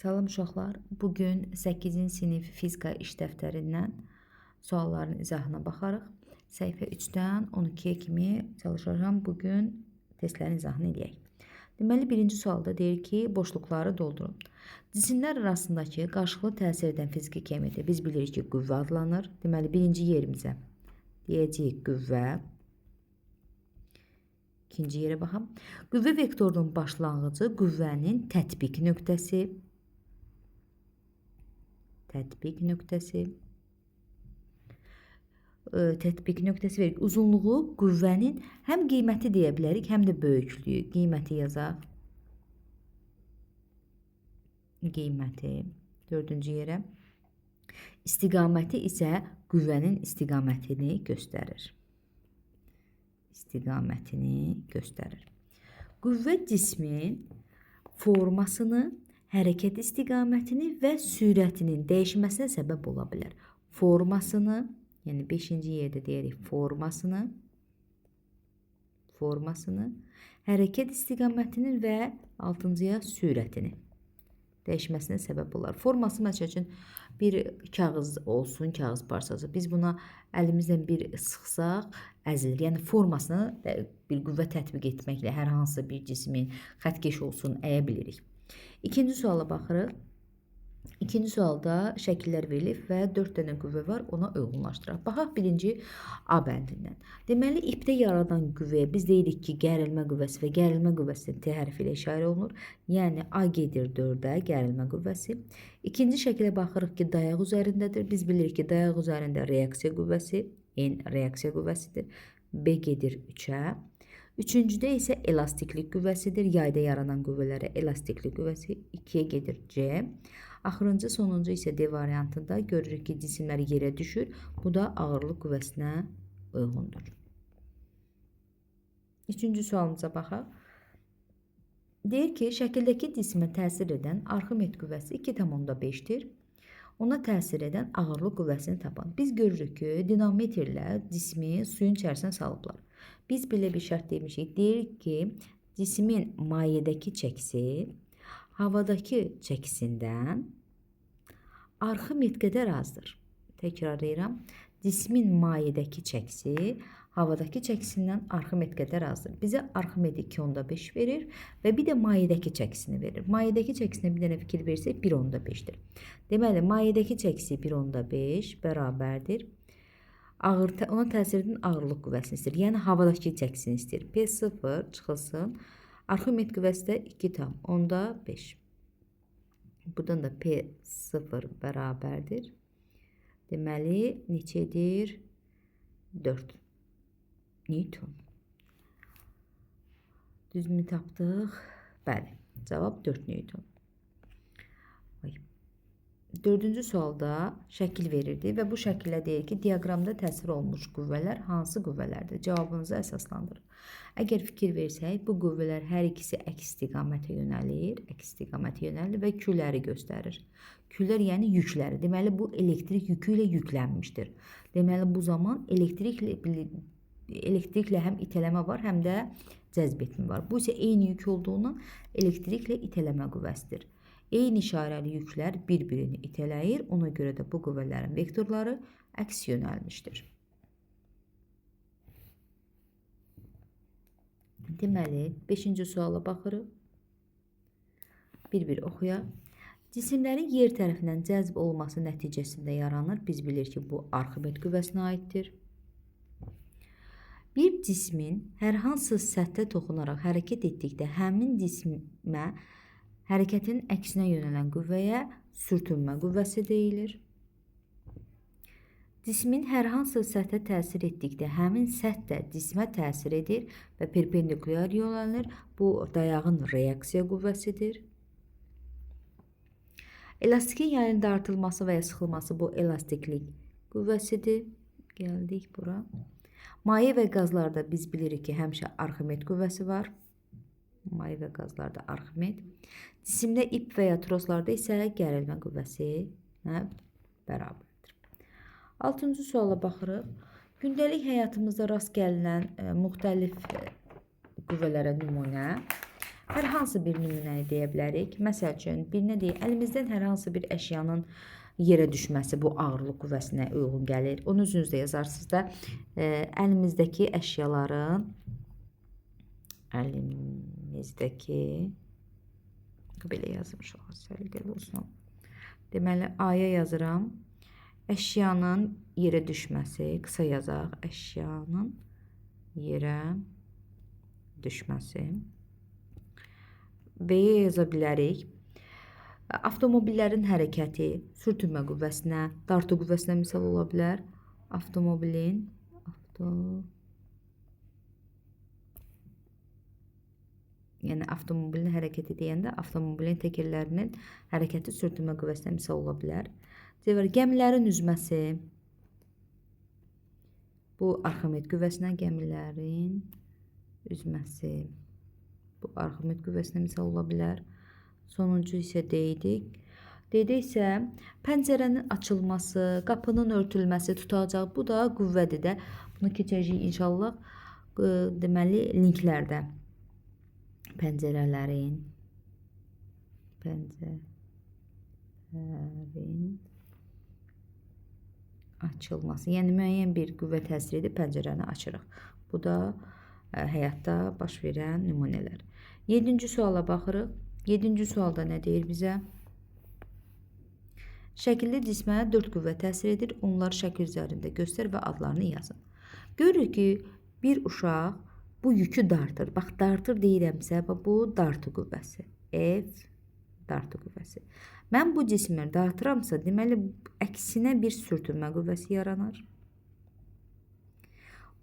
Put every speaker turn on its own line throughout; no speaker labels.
Salam uşaqlar. Bugün 8-ci sinif fizika iş dəftərindən sualların izahına baxarıq. Səhifə 3-dən 12-yə kimi çalışacağam. Bugün testlərin izahını eləyək. Deməli, birinci sualda deyir ki, boşluqları doldurun. Cisimlər arasındakı qarşılıqlı təsir edən fiziki kəmiyyətə biz bilirik ki, qüvvə adlanır. Deməli, birinci yerimizə deyəcəyik qüvvə. İkinci yerə baxam. Qüvvə vektorunun başlanğıcı qüvvənin tətbiq nöqtəsi. Tətbiq nöqtəsi. Tətbiq nöqtəsi verir. Uzunluğu qüvvənin həm qiyməti deyə bilərik, həm də böyüklüyü. Qiyməti yazaq. Qiyməti dördüncü yerə. İstiqaməti isə qüvvənin istiqamətini göstərir. İstiqamətini göstərir. Qüvvə cismin formasını, hərəkət istiqamətini və sürətinin dəyişməsinə səbəb ola bilər. Formasını, yəni 5-ci yerdə deyirik formasını, hərəkət istiqamətinin və 6-cıya sürətini dəyişməsinə səbəb olar. Forması məsəl üçün bir kağız olsun, kağız parçası. Biz buna əlimizlə bir sıxsaq əzilir. Yəni formasını bir qüvvə tətbiq etməklə hər hansı bir cismin xəttkeş olsun əyə bilirik. İkinci suala baxırıq. İkinci sualda şəkillər verilib və 4 dənə qüvvə var, ona uyğunlaşdıraq. Baxaq birinci A bəndindən. Deməli, ipdə yaradan qüvvəyə biz deyirik ki, gərilmə qüvvəsi və gərilmə qüvvəsi T hərfi ilə işarə olunur. Yəni, A gedir 4-ə, gərilmə qüvvəsi. İkinci şəkilə baxırıq ki, dayaq üzərindədir. Biz bilirik ki, dayaq üzərində reaksiya qüvvəsi, N reaksiya qüvvəsidir. B gedir 3-ə. Üçüncüdə isə elastiklik qüvvəsidir. Yayda yaranan qüvvələrə elastiklik qüvvəsi 2-yə gedir C. Axırıncı, sonuncu isə D variantında görürük ki, cisimlər yerə düşür. Bu da ağırlıq qüvvəsinə uyğundur. Üçüncü sualımıza baxaq. Deyir ki, şəkildəki cisimə təsir edən Arximed qüvvəsi 2,5-dir. Ona təsir edən ağırlıq qüvvəsini tapan. Biz görürük ki, dinamometrlə cismi suyun içərisinə salıblar. Biz belə bir şərt demişik. Deyirik ki, cismin mayedəki çəkisi havadakı çəkisindən Arximed qədər azdır. Təkrarlayıram. Cismin mayedəki çəkisi havadakı çəkisindən Arximed qədər azdır. Bizə Arximed 2,5 verir və bir də mayedəki çəkisini verir. Mayedəki çəkisinə bir dənə fikir versək 1,5-dir. Deməli, mayedəki çəkisi 1,5 bərabərdir. Ona təsir edən ağırlıq qüvvəsini istəyir. Yəni, havadakı çəkisini istəyir. P0 çıxılsın. Arximed qüvvəsi də 2,5. Buradan da P0 bərabərdir. Deməli, neçə edir? 4 Newton. Düzmü tapdıq? Bəli, cavab 4 Newton. Dördüncü sualda şəkil verirdi və bu şəkildə deyir ki, diaqramda təsir olunmuş qüvvələr hansı qüvvələrdir? Cavabınızı əsaslandırın. Əgər fikir versək, bu qüvvələr hər ikisi əks istiqamətə yönəlir, və külləri göstərir. Küllər yəni yükləri. Deməli, bu elektrik yükü ilə yüklənmişdir. Deməli, bu zaman elektriklə həm itələmə var, həm də cəzb etmə var. Bu isə eyni yük olduğundan elektriklə itələmə qüvvəsidir. Eyni işarəli yüklər bir-birini itələyir. Ona görə də bu qüvvələrin vektorları əks yönəlmişdir. Deməli, 5-ci suala baxırıq. Bir-bir oxuyaq. Cisimlərin yer tərəfindən cəzb olması nəticəsində yaranır. Biz bilirik ki, bu Arximed qüvvəsinə aiddir. Bir cismin hər hansı səthə toxunaraq hərəkət etdikdə həmin cismə hərəkətin əksinə yönələn qüvvəyə sürtünmə qüvvəsi deyilir. Cismin hər hansı səthə təsir etdikdə həmin səth də cismə təsir edir və perpendikulyar yönəlir. Bu, dayağın reaksiya qüvvəsidir. Elastikin yayın dartılması və ya sıxılması bu elastiklik qüvvəsidir. Gəldik bura. Maye və qazlarda biz bilirik ki, həmişə Arximed qüvvəsi var. Maye və qazlarda Arximed. Cisimdə ip və ya troslarda isə gərilmə qüvvəsi bərabərdir. Altıncı suala baxırıq. Gündəlik həyatımızda rast gəlinən müxtəlif qüvvələrə nümunə. Hər hansı bir nümunəni deyə bilərik. Məsəl üçün, birinə deyək, əlimizdən hər hansı bir əşyanın yerə düşməsi bu ağırlıq qüvvəsinə uyğun gəlir. Onu özünüz də yazarsınız da. Əlimizdəki əşyaların, əlimizdəki, belə yazmış olaq, səliqəli olsun. Deməli, A-ya yazıram. Əşyanın yerə düşməsi, qısa yazaq, əşyanın yerə düşməsi. B-yə yaza bilərik. Avtomobillərin hərəkəti sürtünmə qüvvəsinə, dartı qüvvəsinə misal ola bilər. Avtomobilin, yəni avtomobilin hərəkəti deyəndə avtomobilin təkərlərinin hərəkəti sürtünmə qüvvəsinə misal ola bilər. C var, gəmilərin üzməsi. Bu Arximed qüvvəsinə, gəmilərin üzməsi. Bu Arximed qüvvəsinə misal ola bilər. Sonuncu isə D-dir. D-də isə pəncərənin açılması, qapının örtülməsi tutacaq. Bu da qüvvədir də. Bunu keçəcəyik inşallah. Deməli, linklərdə. Pəncərələrin açılması. Yəni, müəyyən bir qüvvə təsir edib pəncərəni açırıq. Bu da həyatda baş verən nümunələr. 7-ci suala baxırıq. 7-ci sualda nə deyir bizə? Şəkildə cismə 4 qüvvə təsir edir. Onları şəkil üzərində göstər və adlarını yazın. Görürük ki, bir uşaq bu yükü dartır. Bax, dartır deyirəmsə, bu dartı qüvvəsi. F dartı qüvvəsi. Mən bu cismi dartıramsa, deməli, əksinə bir sürtünmə qüvvəsi yaranır.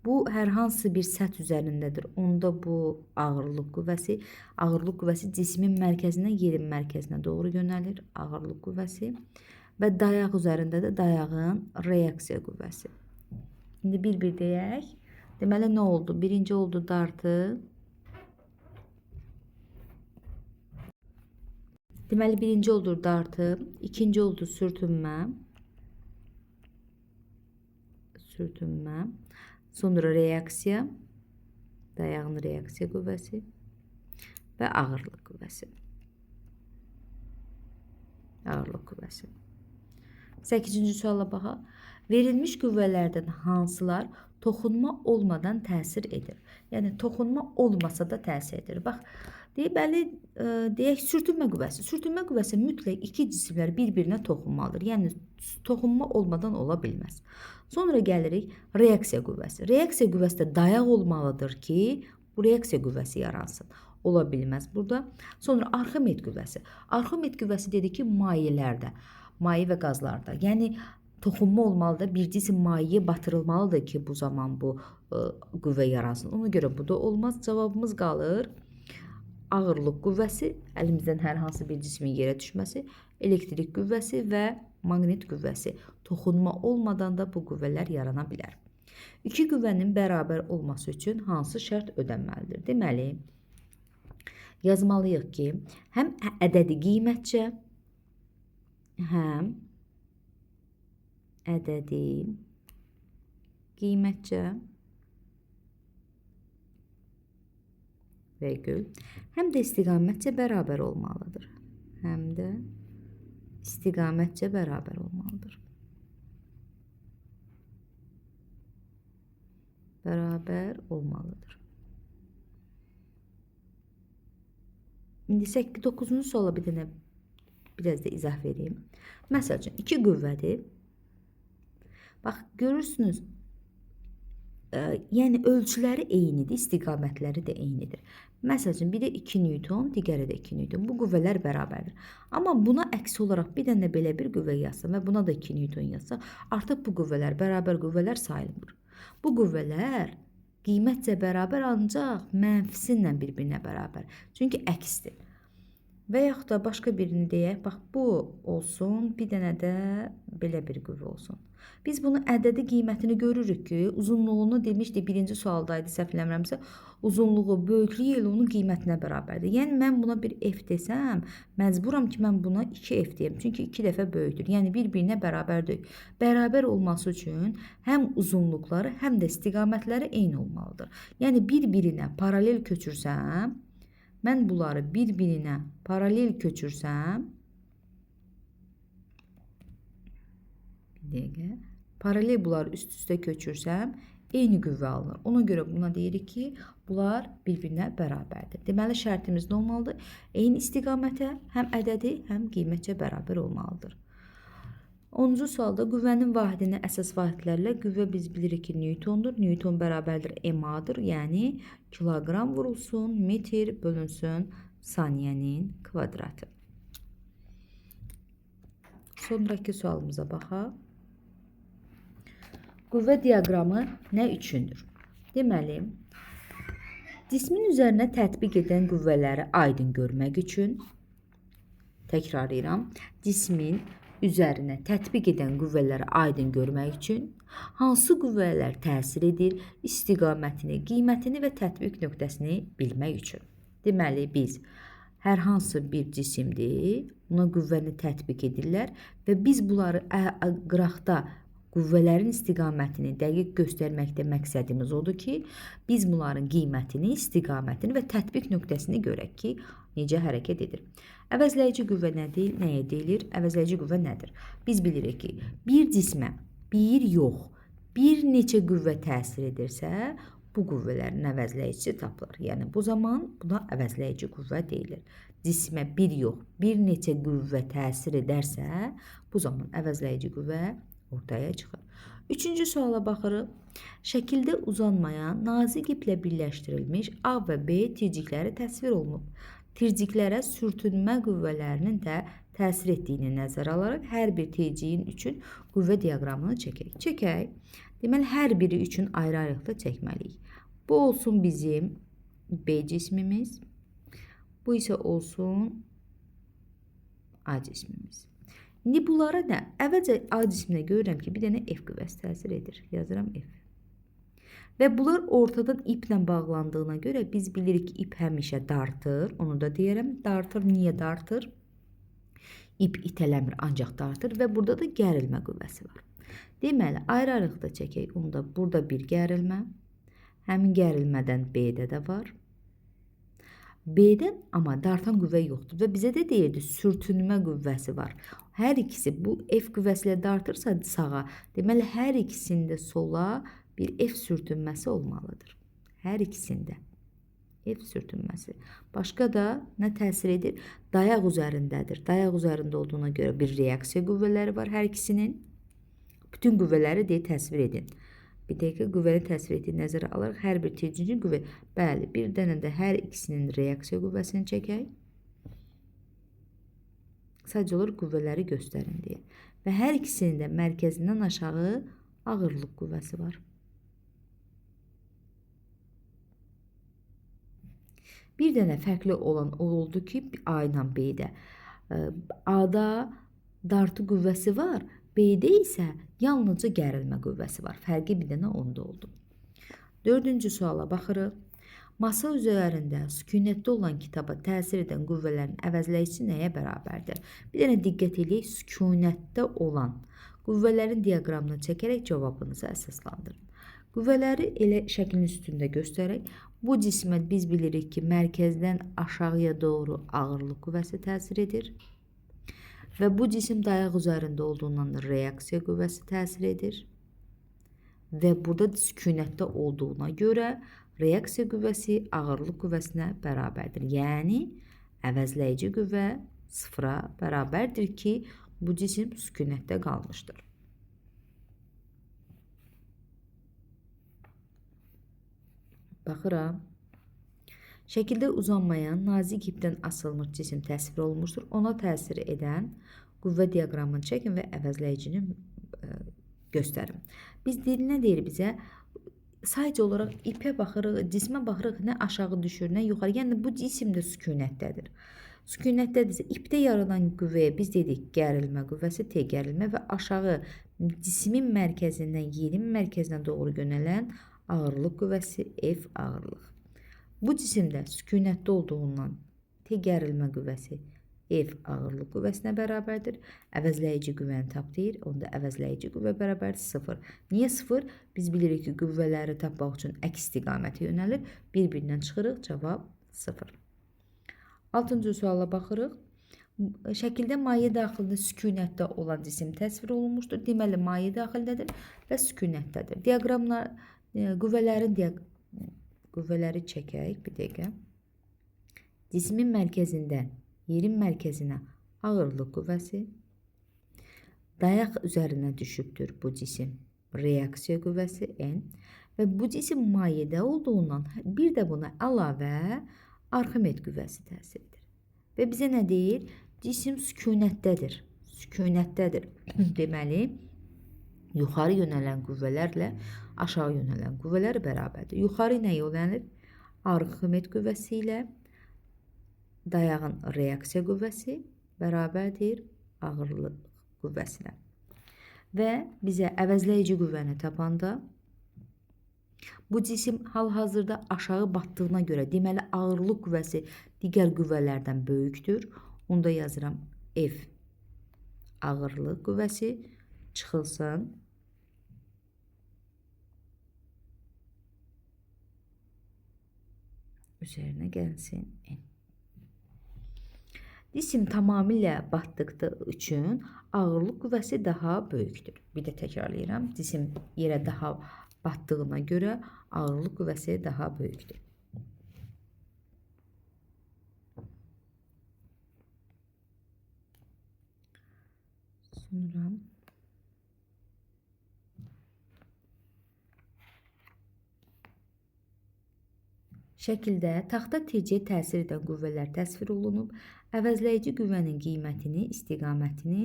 Bu, hər hansı bir səth üzərindədir. Onda bu ağırlıq qüvvəsi. Ağırlıq qüvvəsi cismin mərkəzindən yerin mərkəzinə doğru yönəlir. Ağırlıq qüvvəsi. Və dayaq üzərində də dayağın reaksiya qüvvəsi. İndi bir-bir deyək. Deməli, nə oldu? Birinci oldu dartı. Deməli, birinci oldu dartı. İkinci oldu sürtünmə. Sürtünmə. Sonra reaksiya, dayağın reaksiya qüvvəsi və ağırlıq qüvvəsi. Ağırlıq qüvvəsi. 8-ci suala baxaq. Verilmiş qüvvələrdən hansılar toxunma olmadan təsir edir? Yəni, toxunma olmasa da təsir edir. Bax, deməli, deyək, sürtünmə qüvvəsi. Sürtünmə qüvvəsi mütləq iki cisimlər bir-birinə toxunmalıdır. Yəni, toxunma olmadan ola bilməz. Sonra gəlirik reaksiya qüvvəsi. Reaksiya qüvvəsi də dayaq olmalıdır ki, bu reaksiya qüvvəsi yaransın. Ola bilməz burada. Sonra Arximed qüvvəsi. Arximed qüvvəsi dedi ki, mayelərdə, maye və qazlarda. Yəni, toxunma olmalıdır, bir cisim mayeyə batırılmalıdır ki, bu zaman bu qüvvə yaransın. Ona görə bu da olmaz. Cavabımız qalır. Ağırlıq qüvvəsi, əlimizdən hər hansı bir cismin yerə düşməsi, elektrik qüvvəsi və maqnit qüvvəsi. Toxunma olmadan da bu qüvvələr yarana bilər. İki qüvvənin bərabər olması üçün hansı şərt ödənməlidir? Deməli, yazmalıyıq ki, həm ədədi qiymətcə, həm ədədi qiymətcə vergül, həm də istiqamətcə bərabər olmalıdır. Həm də istiqamətcə bərabər olmalıdır. Bərabər olmalıdır. İndi 9-cu suala bir dənə biraz da izah vereyim. Məsəl üçün, iki qüvvədir. Bax, görürsünüz, yəni ölçüləri eynidir, istiqamətləri də eynidir. Məsəl üçün, biri 2 Newton, digəri də 2 Newton. Bu qüvvələr bərabərdir. Amma buna əks olaraq bir dənə belə bir qüvvə yazsam və buna da 2 Newton yazsam, artıq bu qüvvələr bərabər qüvvələr sayılmır. Bu qüvvələr qiymətcə bərabər, ancaq mənfisi ilə bir-birinə bərabər. Çünki əksdir. Və yaxud da başqa birini deyək, bax bu olsun, bir dənə də belə bir qüvvə olsun. Biz bunun ədədi qiymətini görürük ki, uzunluğunu demişdik, birinci sualdaydı, səhv eləmirəmsə, uzunluğu, böyüklüyü ilə onun qiymətinə bərabərdir. Yəni, mən buna bir F desəm, məcburam ki, mən buna 2F deyim. Çünki 2 dəfə böyükdür. Yəni, bir-birinə bərabər deyil. Bərabər olması üçün həm uzunluqları, həm də istiqamətləri eyni olmalıdır. Yəni, bir-birinə paralel köçürsəm, Mən bunları bir-birinə paralel köçürsəm, bir dəqiqə, paralel bunları üst-üstə köçürsəm, eyni qüvvə alınır. Ona görə buna deyirik ki, bunlar bir-birinə bərabərdir. Deməli, şərtimiz nə olmalıdır? Eyni istiqamətə həm ədədi, həm qiymətcə bərabər olmalıdır. 10-cu sualda qüvvənin vahidini əsas vahidlərlə qüvvə biz bilirik ki, Newtondur. Newton bərabərdir MA-dır. Yəni, kiloqram vurulsun, metr bölünsün saniyənin kvadratı. Sonraki sualımıza baxaq. Qüvvə diaqramı nə üçündür? Deməli, cismin üzərinə tətbiq edən qüvvələri aydın görmək üçün, təkrarlayıram, cismin üzərinə tətbiq edən qüvvələri aydın görmək üçün hansı qüvvələr təsir edir, istiqamətini, qiymətini və tətbiq nöqtəsini bilmək üçün. Deməli, biz hər hansı bir cisimdir, buna qüvvəni tətbiq edirlər və biz bunları qıraqda qüvvələrin istiqamətini dəqiq göstərməkdə məqsədimiz odur ki, biz bunların qiymətini, istiqamətini və tətbiq nöqtəsini görək ki, necə hərəkət edir. Əvəzləyici qüvvə nədir? Nəyə deyilir? Əvəzləyici qüvvə nədir? Biz bilirik ki, bir cismə bir yox, bir neçə qüvvə təsir edirsə, bu qüvvələrin əvəzləyicisi tapılır. Yəni, bu zaman buna əvəzləyici qüvvə deyilir. Cismə bir yox, bir neçə qüvvə təsir edərsə, bu zaman əvəzləyici qüvvə ortaya çıxır. Üçüncü suala baxırıq. Şəkildə uzanmayan nazik iplə birləşdirilmiş A və B tircikləri təsvir olunub. Tirciklərə sürtünmə qüvvələrinin də təsir etdiyini nəzərə alaraq hər bir tirciyin üçün qüvvə diaqramını çəkək. Çəkək. Deməli, hər biri üçün ayrı-ayrılıqda çəkməliyik. Bu olsun bizim B cismimiz. Bu isə olsun A cismimiz. İndi bunlara nə? Əvvəlcə A cisminə görürəm ki, bir dənə F qüvvəsi təsir edir. Yazıram F. Və bunlar ortadan iplə bağlandığına görə biz bilirik ki, ip həmişə dartır. Onu da deyərəm. Dartır. Niyə dartır? İp itələmir, ancaq dartır və burada da gərilmə qüvvəsi var. Deməli, ayrı-ayrılıqda çəkək. Onda burada bir gərilmə. Həmin gərilmədən B-də də var. B-dən amma dartan qüvvə yoxdur və bizə də deyirdi sürtünmə qüvvəsi var. Hər ikisi bu F qüvvəsi ilə dartırsa sağa, deməli hər ikisində sola bir F sürtünməsi olmalıdır. Hər ikisində F sürtünməsi. Başqa da nə təsir edir? Dayaq üzərindədir. Dayaq üzərində olduğuna görə bir reaksiya qüvvələri var hər ikisinin. Bütün qüvvələri deyə təsvir edin. Bir dəqiqə qüvvəni təsvir etdiyi nəzərə alaraq hər bir tircinin qüvvə. Bəli, bir dənə də hər ikisinin reaksiya qüvvəsini çəkək. Sadəcə olaraq qüvvələri göstərin deyə. Və hər ikisinin də mərkəzindən aşağı ağırlıq qüvvəsi var. Bir dənə fərqli olan o oldu ki, A ilə B-də. A-da dartı qüvvəsi var, B-də isə yalnızca gərilmə qüvvəsi var. Fərqi bir dənə onda oldu. Dördüncü suala baxırıq. Masa üzərində sükunətdə olan kitaba təsir edən qüvvələrin əvəzləyicisi nəyə bərabərdir? Bir dənə diqqət eləyək, sükunətdə olan qüvvələrin diaqramını çəkərək cavabınızı əsaslandırın. Qüvvələri elə şəklin üstündə göstərək, bu cismə biz bilirik ki, mərkəzdən aşağıya doğru ağırlıq qüvvəsi təsir edir. Və bu cisim dayaq üzərində olduğundan da reaksiya qüvvəsi təsir edir. Və burada sükunətdə olduğuna görə reaksiya qüvvəsi ağırlıq qüvvəsinə bərabərdir. Yəni, əvəzləyici qüvvə sıfıra bərabərdir ki, bu cisim sükunətdə qalmışdır. Baxıram. Şəkildə uzanmayan nazik ipdən asılmış cisim təsvir olunmuşdur. Ona təsir edən qüvvə diaqramını çəkin və əvəzləyicini göstərin. Biz nə deyir bizə? Sadəcə olaraq ipə baxırıq, cismə baxırıq, nə aşağı düşür, nə yuxarı. Yəni, bu cisim də sükunətdədir. Sükunətdədirsə, ipdə yaranan qüvvəyə biz dedik gərilmə qüvvəsi, T gərilmə və aşağı cismin mərkəzindən yerin mərkəzinə doğru yönələn ağırlıq qüvvəsi F ağırlıq. Bu cisimdə sükunətdə olduğundan T gərilmə qüvvəsi F ağırlıq qüvvəsinə bərabərdir. Əvəzləyici qüvvəni tap deyir. Onda əvəzləyici qüvvə bərabərdir 0. Niyə 0? Biz bilirik ki, qüvvələri tapmaq üçün əks istiqamətə yönəlir. Bir-birindən çıxırıq. Cavab 0. 6-cı suala baxırıq. Şəkildə maye daxilində sükunətdə olan cisim təsvir olunmuşdur. Deməli, maye daxilindədir və sükunətdədir. Diaqramlar, qüvvələri çəkək bir dəqiqə. Cismin mərkəzindən yerin mərkəzinə ağırlıq qüvvəsi, dayaq üzərinə düşübdür bu cisim, reaksiya qüvvəsi N və bu cisim mayedə olduğundan bir də buna əlavə Arximed qüvvəsi təsir edir. Və bizə nə deyir? Cisim sükunətdədir. Sükunətdədir. Deməli, yuxarı yönələn qüvvələrlə aşağı yönələn qüvvələr bərabərdir. Yuxarı nə yönəlir? Arximed qüvvəsi ilə dayağın reaksiya qüvvəsi bərabərdir ağırlıq qüvvəsinə. Və bizə əvəzləyici qüvvəni tapanda bu cisim hal-hazırda aşağı batdığına görə, deməli ağırlıq qüvvəsi digər qüvvələrdən böyükdür. Onda yazıram F ağırlıq qüvvəsi çıxılsın. Üzərinə gəlsin N. Cisim tamamilə batdıqda üçün ağırlıq qüvvəsi daha böyükdür. Bir də təkrarlayıram. Cisim yerə daha batdığına görə ağırlıq qüvvəsi daha böyükdür. Sonra şəkildə taxta tirciyə təsir edən qüvvələr təsvir olunub. Əvəzləyici qüvvənin qiymətini, istiqamətini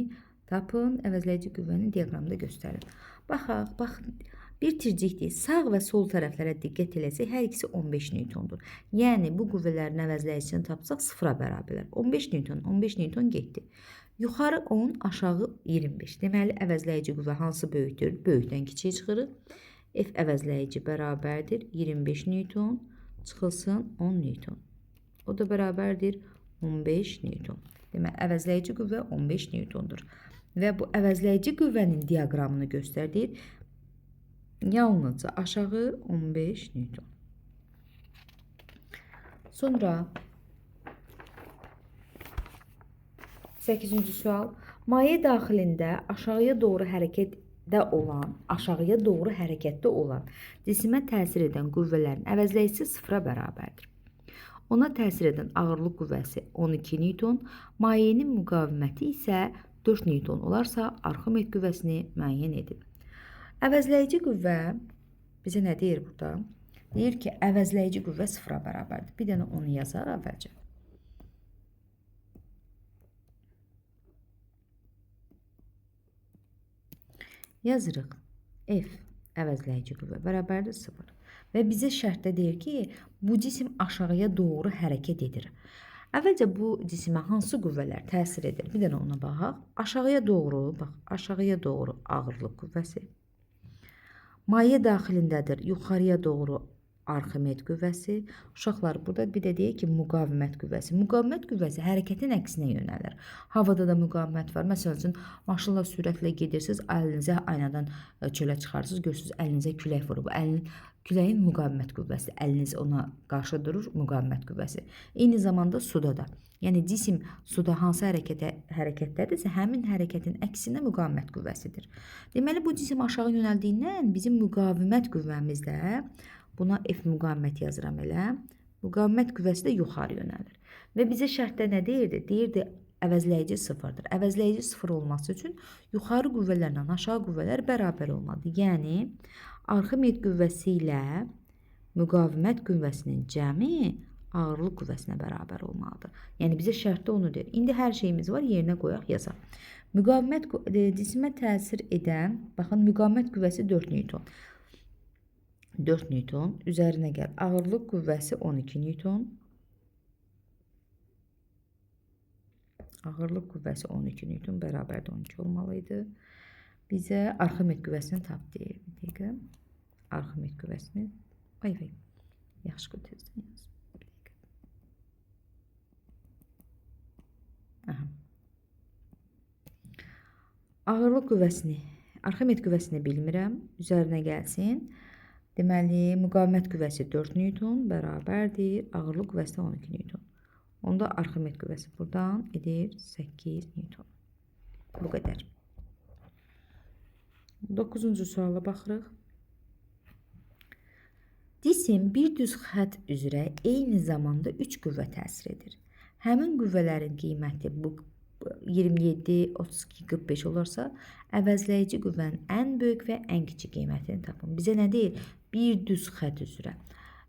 tapın. Əvəzləyici qüvvəni diaqramda göstərin. Baxaq, bax, bir tircikdir. Sağ və sol tərəflərə diqqət eləsək, hər ikisi 15 Newtondur. Yəni, bu qüvvələrin əvəzləyicisini tapsaq sıfıra bərabərlər. 15 Newton, 15 Newton getdi. Yuxarı 10, aşağı 25. Deməli, əvəzləyici qüvvə hansı böyükdür? Böyükdən kiçiyə çıxırıq. F əvəzləyici bərabərdir 25 Newton. Çıxılsın 10 Newton. O da bərabərdir 15 Newton. Deməli, əvəzləyici qüvvə 15 Newtondur. Və bu əvəzləyici qüvvənin diaqramını göstərdir. Yalnızca aşağı 15 Newton. Sonra 8-ci sual. Maye daxilində aşağıya doğru hərəkətdə olan cisimə təsir edən qüvvələrin əvəzləyicisi sıfıra bərabərdir. Ona təsir edən ağırlıq qüvvəsi 12 Newton, mayenin müqaviməti isə 4 Newton olarsa Arximed qüvvəsini müəyyən edin. Əvəzləyici qüvvə bizə nə deyir burada? Deyir ki, əvəzləyici qüvvə sıfıra bərabərdir. Bir dənə onu yazaq əvvəlcə. Yazırıq. F əvəzləyici qüvvə bərabərdir 0. Və bizə şərtdə deyir ki, bu cisim aşağıya doğru hərəkət edir. Əvvəlcə bu cisimə hansı qüvvələr təsir edir? Bir dənə ona baxaq. Aşağıya doğru, bax, aşağıya doğru ağırlıq qüvvəsi. Maye daxilindədir. Yuxarıya doğru Arximed qüvvəsi. Uşaqlar, burada bir də deyək ki, müqavimət qüvvəsi. Müqavimət qüvvəsi hərəkətin əksinə yönəlir. Havada da müqavimət var. Məsəl üçün, maşınla sürətlə gedirsiniz, əlinizə aynadan çölə çıxarsınız, görürsünüz, əlinizə külək vurub. Küləyin müqavimət qüvvəsi, əliniz ona qarşı durur, müqavimət qüvvəsi. Eyni zamanda suda da. Yəni, cisim suda hansı hərəkətdədirsə, həmin hərəkətin əksinə müqavimət qüvvəsidir. Deməli, bu cisim aşağı yönəldiyindən bizim müqavimət qüvvəmiz də, buna F müqavimət yazıram elə, müqavimət qüvvəsi də yuxarı yönəlir. Və bizə şərtdə nə deyirdi? Deyirdi, əvəzləyici sıfırdır. Əvəzləyici sıfır olması üçün yuxarı qüvvələrlə aşağı qüvvələr bərabər olmalıdır. Yəni, Arximed qüvvəsi ilə müqavimət qüvvəsinin cəmi ağırlıq qüvvəsinə bərabər olmalıdır. Yəni, bizə şərtdə onu deyir. İndi hər şeyimiz var, yerinə qoyaq, yazaq. Müqavimət cisimə təsir edən, baxın, müqavimət qüvvəsi 4 Newton. 4 Newton, üzərinə gəl. Ağırlıq qüvvəsi 12 Newton. Ağırlıq qüvvəsi 12 Newton bərabərdir 12 olmalıydı. Bizə Arximed qüvvəsini tap deyir. Bir dəqiqə. Arximed qüvvəsini. Ay vay. Yaxşı qoy tezdən yaz. Bir dəqiqə. Aha. Ağırlıq qüvvəsini, Arximed qüvvəsini bilmirəm. Üzərinə gəlsin. Deməli, müqavimət qüvvəsi 4 Newton bərabərdir. Ağırlıq qüvvəsi də 12 Newton. Onda Arximed qüvvəsi buradan edir 8 Newton. Bu qədər. 9-cu suala baxırıq. Cisim bir düz xətt üzrə eyni zamanda 3 qüvvə təsir edir. Həmin qüvvələrin qiyməti bu 27, 32, 45 olarsa, əvəzləyici qüvvənin ən böyük və ən kiçik qiymətini tapın. Bizə nə deyir? Bir düz xətt üzrə.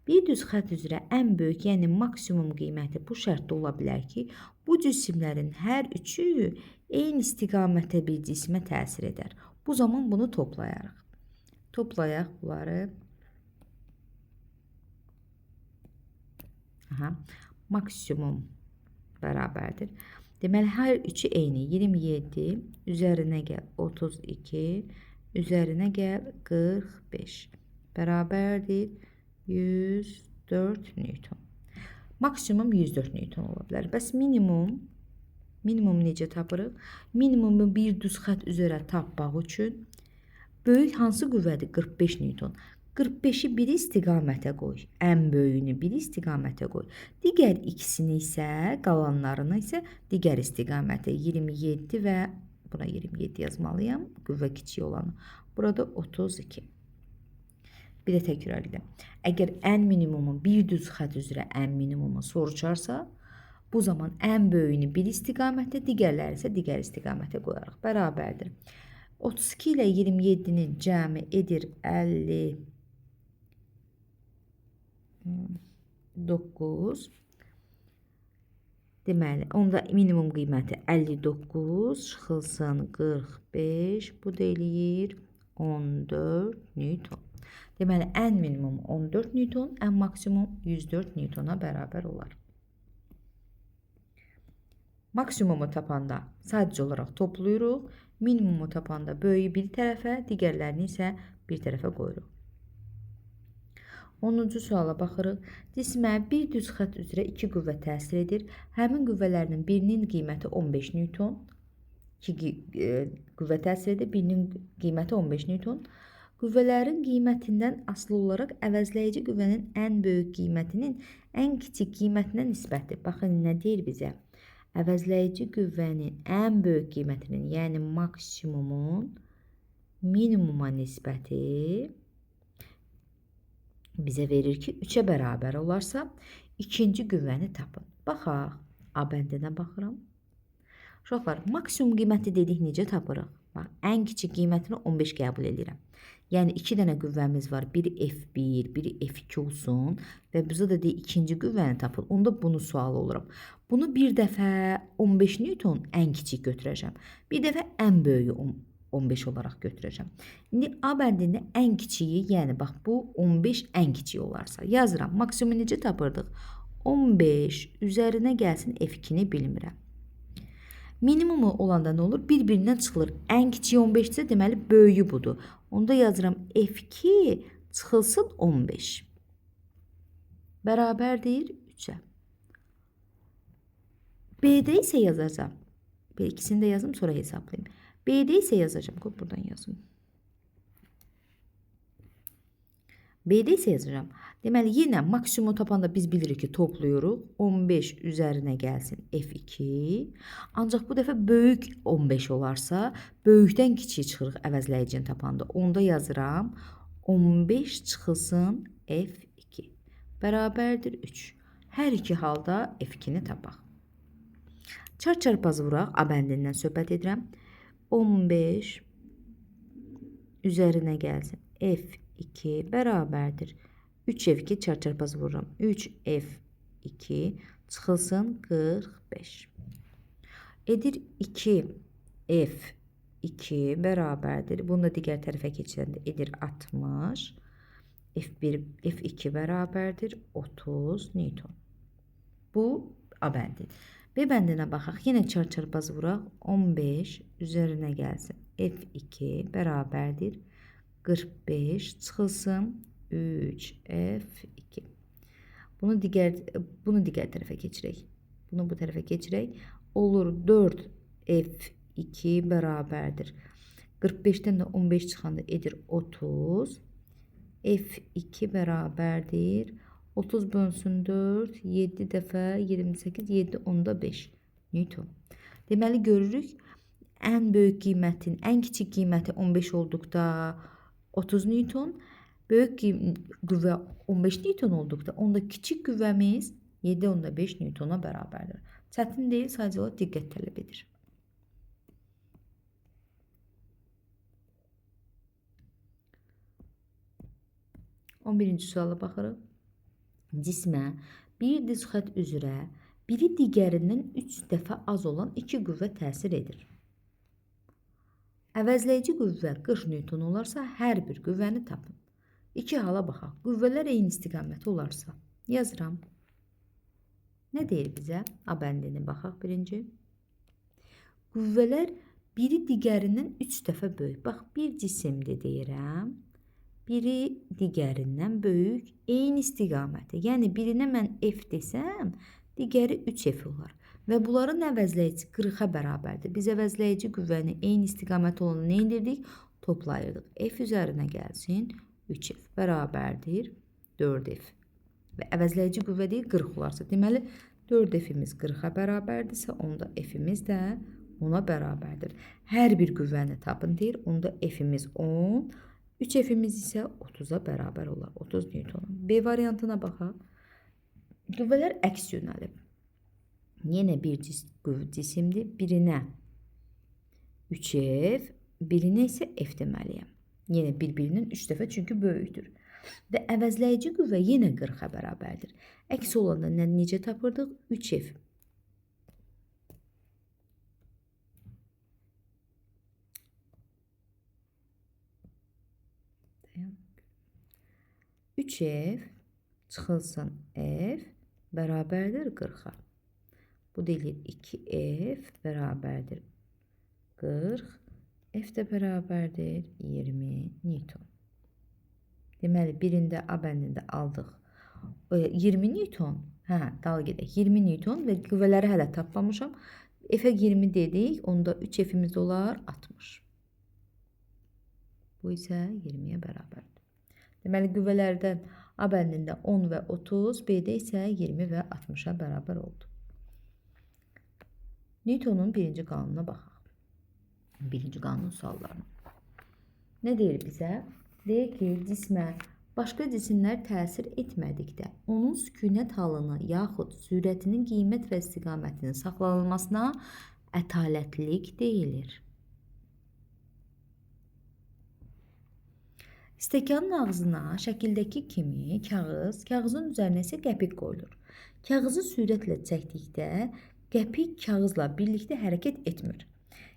Bir düz xətt üzrə ən böyük, yəni maksimum qiyməti bu şərtdə ola bilər ki, bu cisimlərin hər üçü eyni istiqamətdə bir cismə təsir edər. Bu zaman bunu toplayarıq. Toplayaq bunları. Aha, maksimum bərabərdir. Deməli, hər üçü eyni. 27, üzərinə gəl 32, üzərinə gəl 45. Bərabərdir 104 Newton. Maksimum 104 Newton ola bilər. Bəs minimum necə tapırıq? Minimumu bir düz xətt üzrə tapmaq üçün böyük hansı qüvvədir? 45 Newton. 45-i bir istiqamətə qoy. Ən böyüyünü bir istiqamətə qoy. Digər ikisini isə, qalanlarını isə digər istiqamətə 27 və buna 27 yazmalıyam. Qüvvə kiçik olanı. Burada 32. Bir də təkrar edirəm. Əgər ən minimumu bir düz xətt üzrə ən minimumu soruşarsa, bu zaman ən böyüyünü bir istiqamətdə, digərləri isə digər istiqamətə qoyarıq. Bərabərdir. 32 ilə 27-nin cəmi edir 59. Deməli, onda minimum qiyməti 59 çıxılsın 45. Bu da eləyir 14 Newton. Deməli, ən minimum 14 Newton, ən maksimum 104 Newtona bərabər olar. Maksimumu tapanda sadəcə olaraq toplayırıq. Minimumu tapanda böyüyü bir tərəfə, digərlərini isə bir tərəfə qoyuruq. 10-cu suala baxırıq. Cismə bir düz xətt üzrə iki qüvvə təsir edir. Həmin qüvvələrinin birinin qiyməti 15 Newton. İki qüvvə təsir edir, birinin qiyməti 15 Newton. Qüvvələrin qiymətindən asılı olaraq əvəzləyici qüvvənin ən böyük qiymətinin ən kiçik qiymətinə nisbəti. Baxın, nə deyir bizə? Əvəzləyici qüvvənin ən böyük qiymətinin, yəni maksimumun minimuma nisbəti bizə verir ki, 3-ə bərabər olarsa, ikinci qüvvəni tapın. Baxaq, A bəndinə baxıram. Uşaqlar, maksimum qiyməti dedik necə tapırıq? Bax, ən kiçik qiymətini 15 qəbul edirəm. Yəni, 2 dənə qüvvəmiz var. Biri F1, biri F2 olsun və bizə də deyir, ikinci qüvvəni tapın. Onda bunu sual oluram. Bunu bir dəfə 15 Newton ən kiçik götürəcəm. Bir dəfə ən böyüyü 15 olaraq götürəcəm. İndi A bəndində ən kiçiyi, yəni bax bu 15 ən kiçiyi olarsa yazıram. Maksimumu necə tapırdıq? 15 üzərinə gəlsin F2-ni bilmirəm. Minimumu olanda nə olur? Bir-birindən çıxılır. Ən kiçiyi 15-dirsə, deməli böyüyü budur. Onda yazıram F2 çıxılsın 15. Bərabərdir 3-ə. B-də isə yazacağam. Bir ikisini də yazım, sonra hesablayayım. B-də isə yazacağam. Qoy buradan yazım. B-də isə yazacağam. Deməli, yenə maksimumu tapanda biz bilirik ki, toplayırıq. 15 üzərinə gəlsin F2. Ancaq bu dəfə böyük 15 olarsa, böyükdən kiçiyi çıxırıq əvəzləyicini tapanda. Onda yazıram 15 çıxılsın F2. Bərabərdir 3. Hər iki halda F2-ni tapaq. Çar çarpazı vuraq. A bəndindən söhbət edirəm. 15 üzərinə gəlsin F2 bərabərdir 3F2 çar çarpazı vururam. 3F2 çıxılsın 45. Edir 2F2 bərabərdir. Bunu da digər tərəfə keçirəndə edir 60. F1, F2 bərabərdir 30 Newton. Bu A bəndi. B bəndinə baxaq. Yenə çar çarpazı vuraq. 15 üzərinə gəlsin. F2 bərabərdir 45 çıxılsın 3F2. Bunu digər tərəfə keçirək. Bunu bu tərəfə keçirək. Olur 4F2 bərabərdir. 45-dən də 15 çıxanda edir 30. F2 bərabərdir 30 bölünsün 4, 7 dəfə 28, 7,5 Newton. Deməli, görürük, ən böyük qiymətin, ən kiçik qiyməti 15 olduqda 30 Newton, böyük qüvvə 15 Newton olduqda, onda kiçik qüvvəmiz 7,5 Newtona bərabərdir. Çətin deyil, sadəcə olaraq diqqət tələb edir. On birinci suala baxırıq. Cismə bir düz xətt üzrə biri digərindən 3 dəfə az olan iki qüvvə təsir edir. Əvəzləyici qüvvə 40 Newton olarsa, hər bir qüvvəni tapın. İki hala baxaq. Qüvvələr eyni istiqamətə olarsa, yazıram. Nə deyir bizə? A bəndini baxaq birinci. Qüvvələr biri digərindən 3 dəfə böyük. Bax, bir cisimdir deyirəm. Biri digərindən böyük, eyni istiqamətə. Yəni, birinə mən F desəm, digəri 3F olar. Və bunların əvəzləyicisi 40-a bərabərdir. Biz əvəzləyici qüvvəni eyni istiqamət olanı nə edirdik? Toplayırdıq. F üzərinə gəlsin 3F bərabərdir 4F. Və əvəzləyici qüvvə deyil 40 olarsa. Deməli, 4F-imiz 40-a bərabərdirsə, onda F-imiz də ona bərabərdir. Hər bir qüvvəni tapın deyir. Onda F-imiz 10, 3F-imiz isə 30-a bərabər olar. 30 Newtona. B variantına baxaq. Qüvvələr əks yönəlib. Yenə bir cisimdir. Birinə 3F, birinə isə F deməliyəm. Yenə bir-birinin 3 dəfə çünki böyükdür. Və əvəzləyici qüvvə yenə 40-a bərabərdir. Əks olanda necə tapırdıq? 3F. Dayan. 3F çıxılsın F bərabərdir 40-a. Bu deyilir 2F bərabərdir 40. F də bərabərdir 20 Newton. Deməli, birində A bəndində aldıq 20 Newton. Hə, dal gedək. 20 Newton və qüvvələri hələ tapmamışam. F-ə 20 dedik. Onda 3F-imiz olar 60. Bu isə 20-yə bərabərdir. Deməli, qüvvələrdən A bəndində 10 və 30, B-də isə 20 və 60-a bərabər oldu. Newtonun birinci qanununa baxaq. Birinci qanun suallarına. Nə deyir bizə? Deyir ki, cismə başqa cisimlər təsir etmədikdə onun sükunət halını yaxud sürətinin qiymət və istiqamətinin saxlanılmasına ətalətlilik deyilir. Stəkanın ağzına şəkildəki kimi kağız, kağızın üzərinə isə qəpik qoyulur. Kağızı sürətlə çəkdikdə qəpik kağızla birlikdə hərəkət etmir.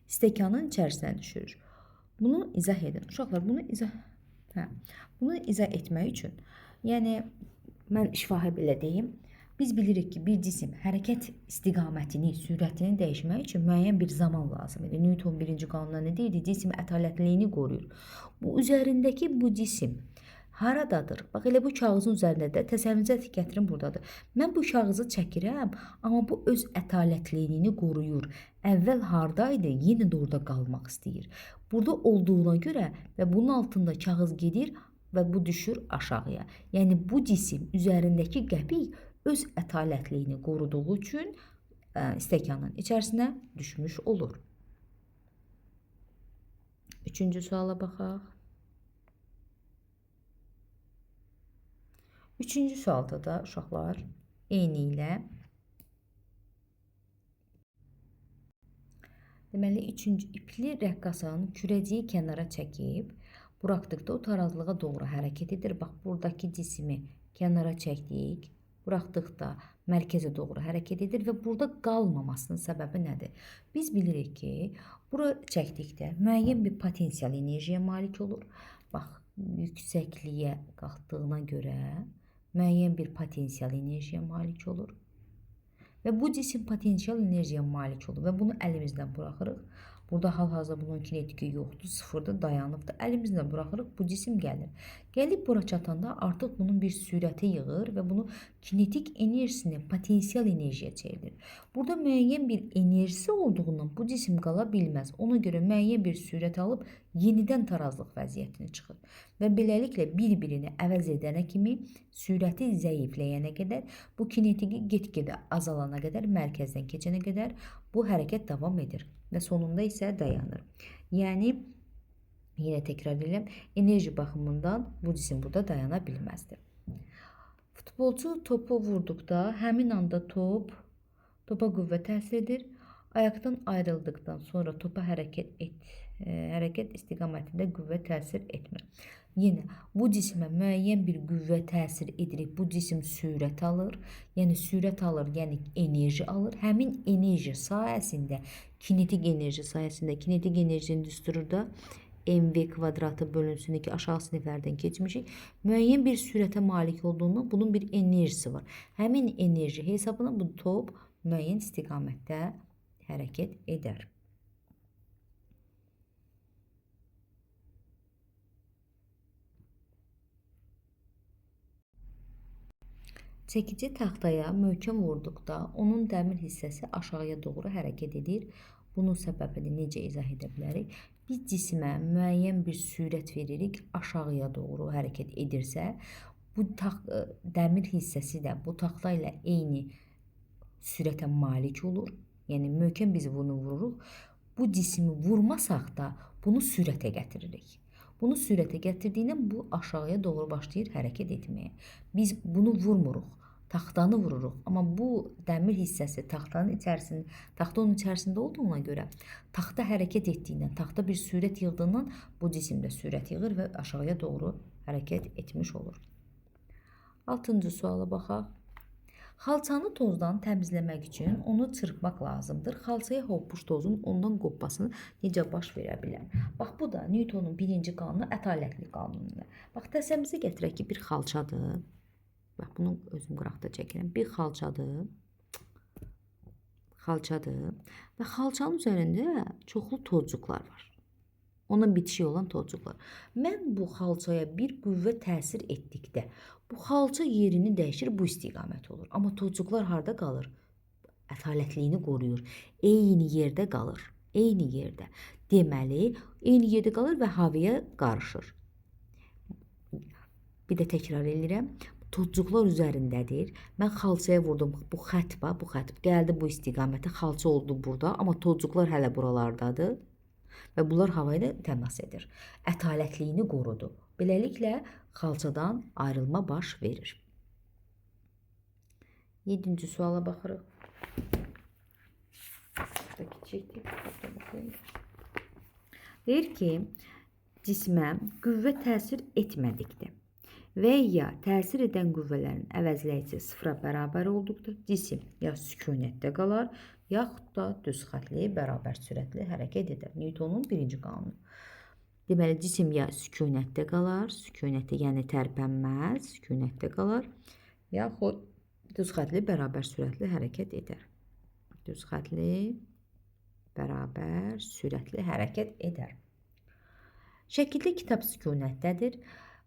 Stəkanın içərisinə düşürür. Bunu izah edin. Uşaqlar, bunu izah etmək üçün, yəni mən şifahi belə deyim, biz bilirik ki, bir cisim hərəkət istiqamətini, sürətini dəyişmək üçün müəyyən bir zaman lazım idi. Newton birinci qanununda nə deyirdi? Cisim ətalətliyini qoruyur. Bu üzərindəki bu cisim haradadır? Bax, elə bu kağızın üzərində də təsəvvürünüzə gətirin, buradadır. Mən bu kağızı çəkirəm, amma bu öz ətalətliyini qoruyur. Əvvəl hardaydı, yenə də orada qalmaq istəyir. Burada olduğuna görə və bunun altında kağız gedir və bu düşür aşağıya. Yəni, bu cisim üzərindəki qəpik öz ətalətliyini qoruduğu üçün stəkanın içərisinə düşmüş olur. Üçüncü suala baxaq. Üçüncü sualda da uşaqlar eyni ilə. Deməli, üçüncü ipli rəqqasanın kürəciyi kənara çəkib, buraxdıqda o tarazlığa doğru hərəkət edir. Bax, buradakı cismi kənara çəkdik, buraxdıqda mərkəzə doğru hərəkət edir və burada qalmamasının səbəbi nədir? Biz bilirik ki, bura çəkdikdə müəyyən bir potensial enerjiyə malik olur. Bax, yüksəkliyə qalxdığına görə müəyyən bir potensial enerjiyə malik olur. Və bu cisim potensial enerjiyə malik olur və bunu əlimizdən buraxırıq. Burada hal-hazırda bunun kinetiki yoxdur, sıfırda dayanıbdır. Əlimizlə buraxırıq, bu cisim gəlir. Gəlib bura çatanda artıq bunun bir sürəti yığır və bunu kinetik enerjisini potensial enerjiyə çevirir. Burada müəyyən bir enerjisi olduğundan bu cisim qala bilməz. Ona görə müəyyən bir sürət alıb yenidən tarazlıq vəziyyətinə çıxır. Və beləliklə bir-birini əvəz edənə kimi sürəti zəifləyənə qədər, bu kinetiki get-gedə azalana qədər, mərkəzdən keçənə qədər bu hərəkət davam edir və sonunda isə dayanır. Yəni, yenə təkrar edirəm, enerji baxımından bu cisim burada dayana bilməzdir. Futbolçu topu vurduqda həmin anda topa qüvvə təsir edir. Ayaqdan ayrıldıqdan sonra topa hərəkət istiqamətində qüvvə təsir etmir. Yenə bu cisimə müəyyən bir qüvvə təsir edirik. Bu cisim sürət alır. Yəni sürət alır, yəni enerji alır. Həmin enerji sayəsində, kinetik enerji sayəsində, kinetik enerjinin düsturu da mv kvadratı bölünsün 2 aşağı siniflərdən keçmişik. Müəyyən bir sürətə malik olduğundan bunun bir enerjisi var. Həmin enerji hesabına bu top müəyyən istiqamətdə hərəkət edər. Çəkici taxtaya möhkəm vurduqda onun dəmir hissəsi aşağıya doğru hərəkət edir. Bunun səbəbini necə izah edə bilərik? Biz cisimə müəyyən bir sürət veririk, aşağıya doğru hərəkət edirsə, bu dəmir hissəsi də bu taxta ilə eyni sürətə malik olur. Yəni möhkəm biz bunu vururuq. Bu cismi vurmasaq da bunu sürətə gətiririk. Bunu sürətə gətirdiyindən bu aşağıya doğru başlayır hərəkət etməyə. Biz bunu vurmuruq, taxtanı vururuq. Amma bu dəmir hissəsi taxtanın içərisində, taxta onun içərisində olduğuna görə taxta hərəkət etdiyindən, taxta bir sürət yığdığından bu cisim də sürət yığır və aşağıya doğru hərəkət etmiş olur. 6-cı suala baxaq. Xalçanı tozdan təmizləmək üçün onu çırpmaq lazımdır. Xalçaya hopmuş tozun ondan qopmasını necə baş verə bilər? Bax, bu da Newtonun birinci qanunu, ədalətli qanunudur. Bax, təsəvvürümüzə gətirək ki, bir xalçadır. Bax, bunu özüm qıraqda çəkirəm. Bir xalçadır. Xalçadır. Və xalçanın üzərində çoxlu tozcuqlar var. Ona bitişik olan tozcuqlar. Mən bu xalçaya bir qüvvə təsir etdikdə bu xalça yerini dəyişir, bu istiqamət olur. Amma tozcuqlar harda qalır? Ədalətliyini qoruyur. Eyni yerdə qalır. Eyni yerdə. Deməli, eyni yerdə qalır və havaya qarışır. Bir də təkrar edirəm. Tozcuqlar üzərindədir. Mən xalçaya vurdum. Bu xətt bax, bu xətt gəldi bu istiqamətə. Xalça oldu burada, amma tozcuqlar hələ buralardadır. Və bunlar havaya təmas edir. Ədalətliyini qorudu. Beləliklə, xalçadan ayrılma baş verir. 7-ci suala baxırıq. Burada kiçikdir. Deyir ki, cismə qüvvə təsir etmədikdə və ya təsir edən qüvvələrin əvəzləyicisi sıfıra bərabər olduqda cisim ya sükunətdə qalar, yaxud da düz xətli, bərabər sürətli hərəkət edər. Newtonun birinci qanunu. Deməli, cisim ya sükunətdə qalar, sükunətdə, yəni tərpənməz, sükunətdə qalar, yaxud düz xətli, bərabər sürətli hərəkət edər. Düz xətli, bərabər sürətli hərəkət edər. Şəkildə kitab sükunətdədir.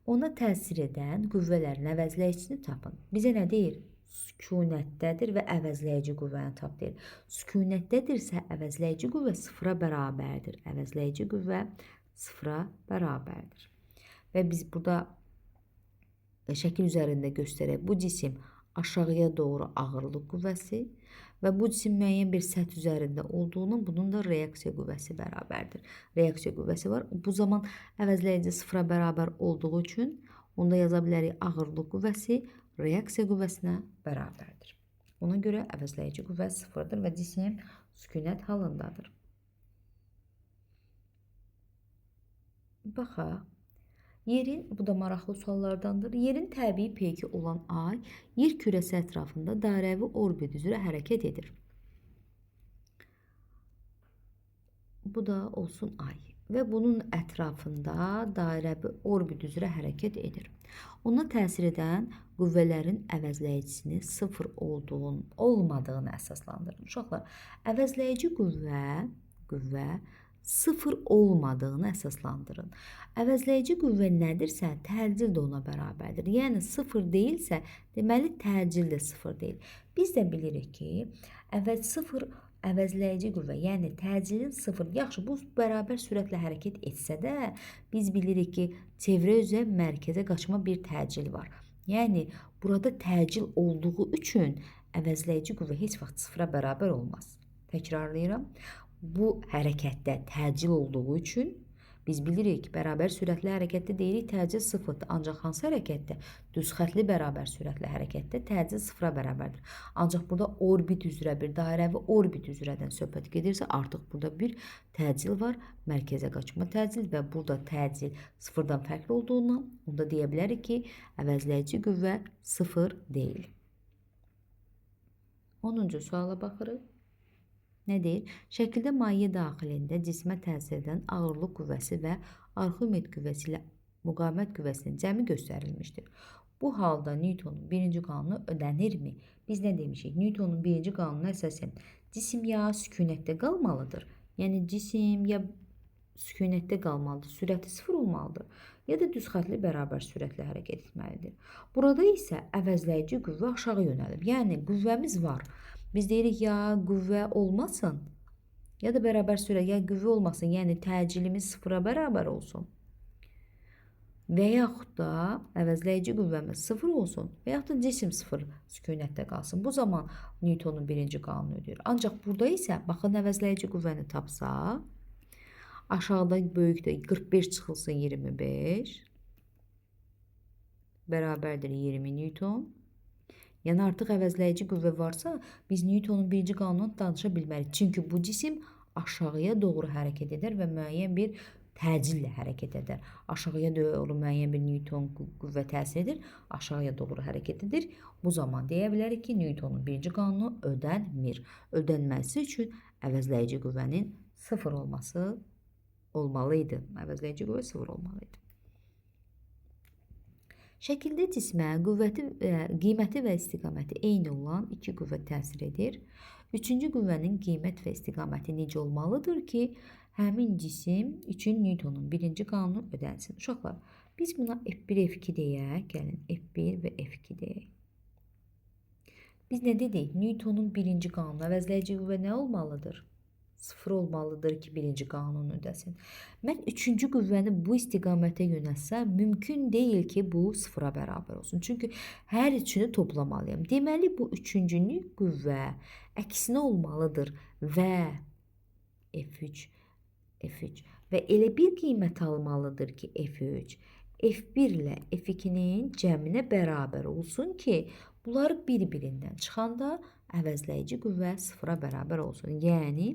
Ona təsir edən qüvvələrin əvəzləyicisini tapın. Bizə nə deyir? Sükunətdədir və əvəzləyici qüvvəni tap deyir. Sükunətdədirsə əvəzləyici qüvvə sıfıra bərabərdir. Əvəzləyici qüvvə sıfıra bərabərdir. Və biz burada şəkil üzərində göstərək, bu cisim aşağıya doğru ağırlıq qüvvəsi və bu cisim müəyyən bir səth üzərində olduğundan bunun da reaksiya qüvvəsi bərabərdir. Reaksiya qüvvəsi var. Bu zaman əvəzləyici sıfıra bərabər olduğu üçün onda yaza bilərik ağırlıq qüvvəsi reaksiya qüvvəsinə bərabərdir. Ona görə əvəzləyici qüvvə sıfırdır və cisim sükunət halındadır. Baxaq. Yerin, bu da maraqlı suallardandır. Yerin təbii peyki olan Ay, yer kürəsi ətrafında dairəvi orbit üzrə hərəkət edir. Bu da olsun Ay. Və bunun ətrafında dairəvi orbit üzrə hərəkət edir. Ona təsir edən qüvvələrin əvəzləyicisini sıfır olmadığını əsaslandırın. Uşaqlar, əvəzləyici qüvvə sıfır olmadığını əsaslandırın. Əvəzləyici qüvvə nədirsə, təcil də ona bərabərdir. Yəni sıfır deyilsə, deməli təcil də sıfır deyil. Biz də bilirik ki, sıfır əvəzləyici qüvvə, yəni təcilin sıfır. Yaxşı, bu bərabər sürətlə hərəkət etsə də, biz bilirik ki, çevrə üzrə mərkəzə qaçma bir təcil var. Yəni burada təcil olduğu üçün əvəzləyici qüvvə heç vaxt sıfıra bərabər olmaz. Təkrarlayıram. Bu hərəkətdə təcil olduğu üçün biz bilirik ki, bərabər sürətli hərəkətdə deyirik təcil sıfırdır. Ancaq hansı hərəkətdə? Düz xətli bərabər sürətli hərəkətdə təcil sıfıra bərabərdir. Ancaq burada orbit üzrə bir dairəvi orbit üzrədən söhbət gedirsə, artıq burada bir təcil var, mərkəzə qaçma təcil və burada təcil sıfırdan fərqli olduğundan onda deyə bilərik ki, əvəzləyici qüvvə sıfır deyil. 10-cu suala baxırıq. Nə deyir? Şəkildə maye daxilində cismə təsir edən ağırlıq qüvvəsi və Arximed qüvvəsi ilə müqavimət qüvvəsinin cəmi göstərilmişdir. Bu halda Newtonun birinci qanunu ödənirmi? Biz nə demişik? Newtonun birinci qanununa əsasən cisim ya sükunətdə qalmalıdır. Yəni cisim ya sükunətdə qalmalıdır, sürəti sıfır olmalıdır, ya da düz xətli bərabər sürətlə hərəkət etməlidir. Burada isə əvəzləyici qüvvə aşağı yönəlib. Yəni qüvvəmiz var. Biz deyirik ya qüvvə olmasın, ya da bərabər sürət, ya qüvvə olmasın, yəni təcilimiz sıfıra bərabər olsun. Və yaxud da əvəzləyici qüvvəmiz sıfır olsun və yaxud da cisim sıfır sükunətdə qalsın. Bu zaman Newtonun birinci qanunu ödəyir. Ancaq burada isə baxın əvəzləyici qüvvəni tapsaq, aşağıda böyükdə 45 çıxılsın 25 bərabərdir 20 Newton. Yəni artıq əvəzləyici qüvvə varsa, biz Newtonun birinci qanunundan danışa bilmərik. Çünki bu cisim aşağıya doğru hərəkət edər və müəyyən bir təcillə hərəkət edər. Aşağıya doğru müəyyən bir Newton qüvvə təsir edir, aşağıya doğru hərəkət edir. Bu zaman deyə bilərik ki, Newtonun birinci qanunu ödənmir. Ödənməsi üçün əvəzləyici qüvvənin sıfır olması olmalı idi. Əvəzləyici qüvvə sıfır olmalı idi. Şəkildə cismə qiyməti və istiqaməti eyni olan iki qüvvə təsir edir. Üçüncü qüvvənin qiymət və istiqaməti necə olmalıdır ki, həmin cisim üçün Newtonun birinci qanunu ödənsin. Uşaqlar, biz buna F1, F2 deyək. Gəlin, F1 və F2 deyək. Biz nə dedik? Newtonun birinci qanunu əvəzləyici qüvvə nə olmalıdır? Sıfır olmalıdır ki, birinci qanunu ödəsin. Mən üçüncü qüvvəni bu istiqamətə yönəltsəm, mümkün deyil ki, bu sıfıra bərabər olsun. Çünki hər üçünü toplamalıyam. Deməli, bu üçüncünü qüvvə əksinə olmalıdır və F3, F3 və elə bir qiymət almalıdır ki, F3, F1 ilə F2-nin cəminə bərabər olsun ki, bunlar bir-birindən çıxanda əvəzləyici qüvvə sıfıra bərabər olsun. Yəni,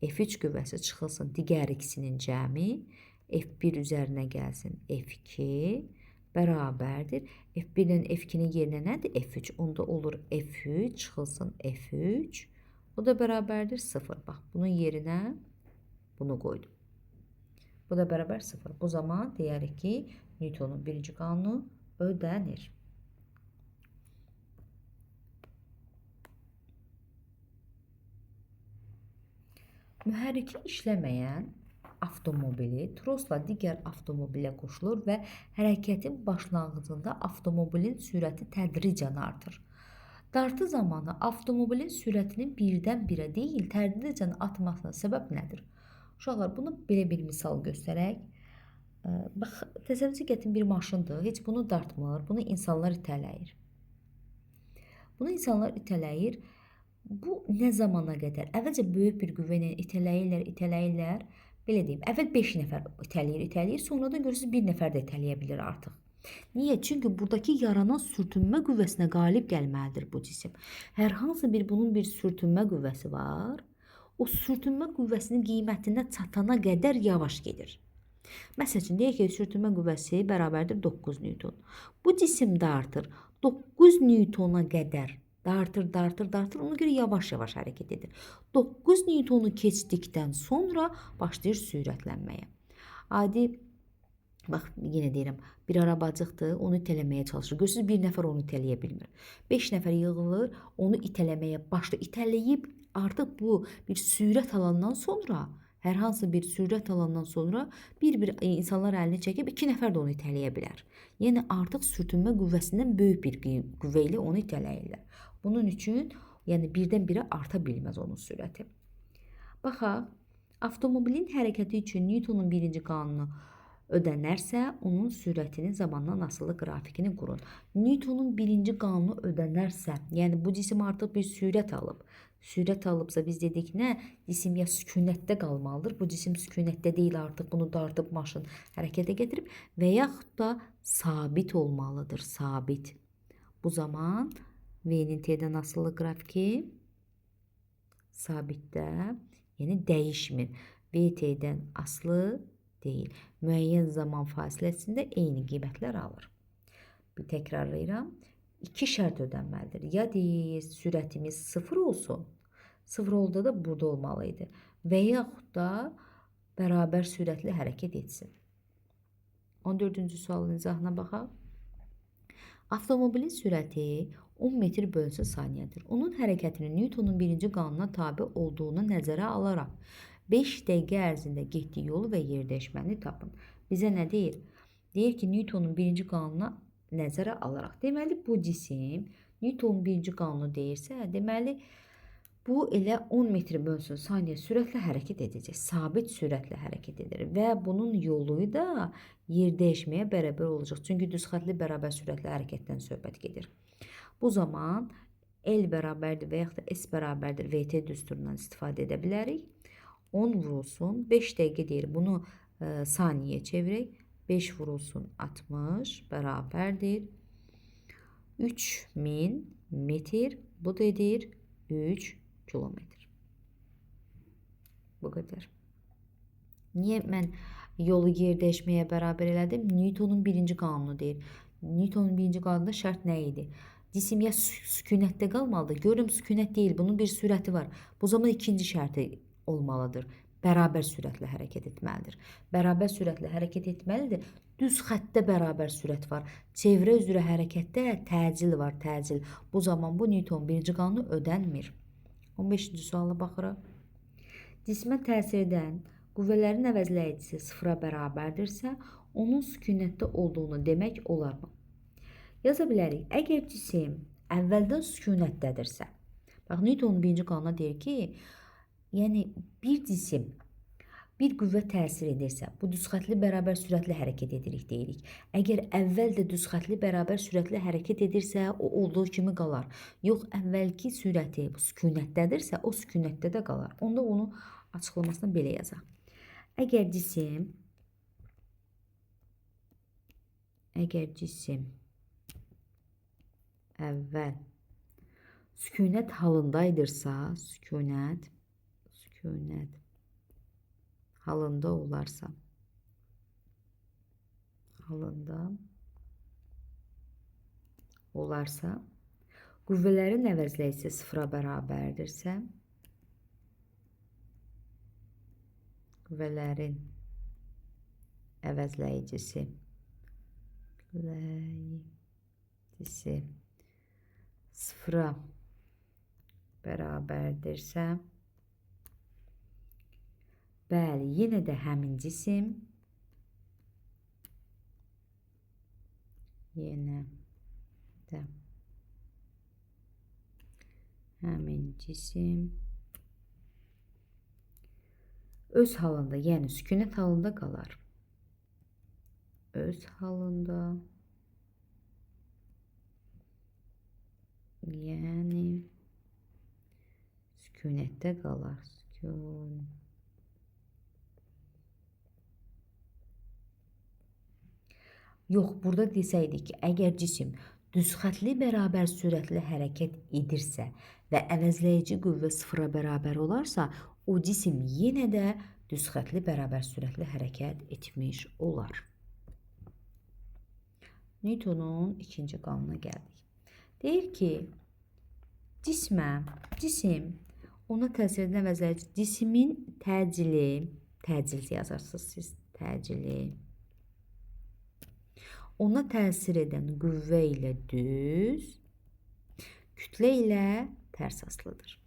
F3 qüvvəsi çıxılsın digər ikisinin cəmi, F1 üzərinə gəlsin F2 bərabərdir. F1 ilə F2-nin yerinə nədir? F3. Onda olur F3 çıxılsın F3. O da bərabərdir 0. Bax, bunun yerinə bunu qoydum. Bu da bərabər 0. Bu zaman deyərik ki, Newtonun birinci qanunu ödənir. Mühərriki işləməyən avtomobili trosla digər avtomobilə qoşulur və hərəkətin başlanğıcında avtomobilin sürəti tədricən artır. Dartı zamanı avtomobilin sürətinin birdən-birə deyil, tədricən artmasına səbəb nədir? Uşaqlar, bunu belə bir misal göstərək. Bax, təsəvvür gətirin, bir maşındır, heç bunu dartmır, bunu insanlar itələyir. Bunu insanlar itələyir. Bu nə zamana qədər? Əvvəlcə böyük bir qüvvə ilə itələyirlər, itələyirlər. Belə deyim, əvvəl 5 nəfər itələyir, itələyir, sonradan görürsünüz bir nəfər də itələyə bilir artıq. Niyə? Çünki buradakı yaranan sürtünmə qüvvəsinə qalib gəlməlidir bu cisim. Hər hansı bir bunun bir sürtünmə qüvvəsi var. O sürtünmə qüvvəsinin qiymətinə çatana qədər yavaş gedir. Məsəl üçün, deyək ki, sürtünmə qüvvəsi bərabərdir 9 Newton. Bu cisim dartır 9 Newtona qədər. Dartır, dartır, dartır. Ona görə yavaş-yavaş hərəkət edir. 9 Newtonu keçdikdən sonra başlayır sürətlənməyə. Adi, bax, yenə deyirəm, bir arabacıqdır, onu itələməyə çalışır. Görürsünüz, bir nəfər onu itələyə bilmir. 5 nəfər yığılır, onu itələməyə başlayır. İtələyib artıq bu bir sürət alandan sonra Hər hansı bir sürət alandan sonra bir-bir insanlar əlini çəkib 2 nəfər də onu itələyə bilər. Yəni artıq sürtünmə qüvvəsindən böyük bir qüvvə ilə onu itələyirlər. Bunun üçün yəni birdən-birə arta bilməz onun sürəti. Baxaq, avtomobilin hərəkəti üçün Newtonun birinci qanunu ödənərsə, onun sürətinin zamandan asılı qrafikini qurun. Newtonun birinci qanunu ödənərsə, yəni bu cisim artıq bir sürət alıb. Sürət alıbsa biz dedik nə? Cisim ya sükunətdə qalmalıdır. Bu cisim sükunətdə deyil, artıq bunu dartıb maşın hərəkətə gətirib və yaxud da sabit olmalıdır. Sabit. Bu zaman V-nin T-dən asılı qrafiki sabitdə, yəni dəyişmir. V T-dən asılı deyil. Müəyyən zaman fasiləsində eyni qiymətlər alır. Bir təkrarlayıram. İki şərt ödənməlidir. Ya deyir, sürətimiz 0 olsun. 0 oldu da burada olmalı idi. Və yaxud da bərabər sürətli hərəkət etsin. 14-cü sualın izahına baxaq. Avtomobilin sürəti 10 metr bölünsün saniyədir. Onun hərəkətinin Newtonun birinci qanununa tabe olduğunu nəzərə alaraq 5 dəqiqə ərzində getdiyi yolu və yerdəyişməni tapın. Bizə nə deyir? Deyir ki, Newtonun birinci qanununa nəzərə alaraq. Deməli, bu cisim Newtonun birinci qanunu deyirsə, deməli, bu elə 10 metr bölünsün saniyə sürətlə hərəkət edəcək. Sabit sürətlə hərəkət edir və bunun yolu da yerdəyişməyə bərabər olacaq. Çünki düz xətli bərabər sürətli hərəkətdən söhbət gedir. Bu zaman L bərabərdir və yaxud da S bərabərdir VT düsturundan istifadə edə bilərik. 10 vurulsun, 5 dəqiqə deyir, bunu saniyə çevirək. 5 vurulsun 60 bərabərdir 3000 metr, bu da edir 3 kilometr. Bu qədər. Niyə mən yolu yerdəyişməyə bərabər elədim? Newtonun birinci qanunu deyir. Newtonun birinci qanununda şərt nə idi? Cisim ya sükunətdə qalmalıdır. Görüm sükunət deyil, bunun bir sürəti var. Bu zaman ikinci şərti olmalıdır. Bərabər sürətlə hərəkət etməlidir. Bərabər sürətlə hərəkət etməlidir. Düz xəttdə bərabər sürət var. Çevrə üzrə hərəkətdə təcil var, təcil. Bu zaman bu Newton birinci qanunu ödənmir. 15-ci suala baxırıq. Cismə təsir edən qüvvələrin əvəzləyicisi sıfıra bərabərdirsə, onun sükunətdə olduğunu demək olarmı? Yaza bilərik. Əgər cisim əvvəldən sükunətdədirsə, bax Newtonun birinci qanunu deyir ki, yəni bir cisim bir qüvvə təsir edirsə, bu düz xətli bərabər sürətli hərəkət edirik deyirik. Əgər əvvəl də düz xətli bərabər sürətli hərəkət edirsə, o olduğu kimi qalar. Yox, əvvəlki sürəti sükunətdədirsə, o sükunətdə də qalar. Onda onu açıqlamasını belə yazaq. Əgər cisim əvvəl sükunət halındaydırsa, sükunət halında olarsa, qüvvələrin əvəzləyicisi sıfıra bərabərdirsə, qüvvələrin əvəzləyicisi sıfıra bərabərdirsə, bəli, yenə də həmin cisim öz halında, yəni sükunət halında qalar. Öz halında, yəni sükunətdə qalar. Yox, burada desəydik ki, əgər cisim düz xətli bərabər sürətli hərəkət edirsə və əvəzləyici qüvvə sıfıra bərabər olarsa, o cisim yenə də düz xətli bərabər sürətli hərəkət etmiş olar. Newtonun ikinci qanununa gəldik. Deyir ki, cisim ona təsir edən əvəzləyici cismin təcili, təcil yazarsınız siz, təcili, ona təsir edən qüvvə ilə düz, kütlə ilə tərs asılıdır.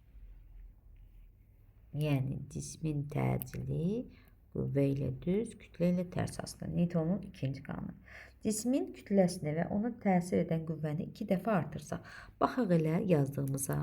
Yəni cismin təcili qüvvə ilə düz, kütlə ilə tərs asılıdır. Newtonun ikinci qanunu. Cismin kütləsini və ona təsir edən qüvvəni 2 dəfə artırsaq. Baxaq elə yazdığımıza.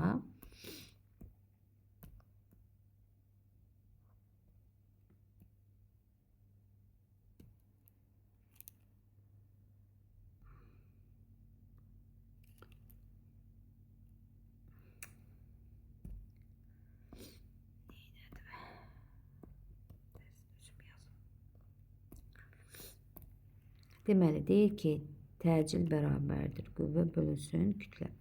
Deməli, deyir ki, təcil bərabərdir. Qüvvə bölünsün kütlə.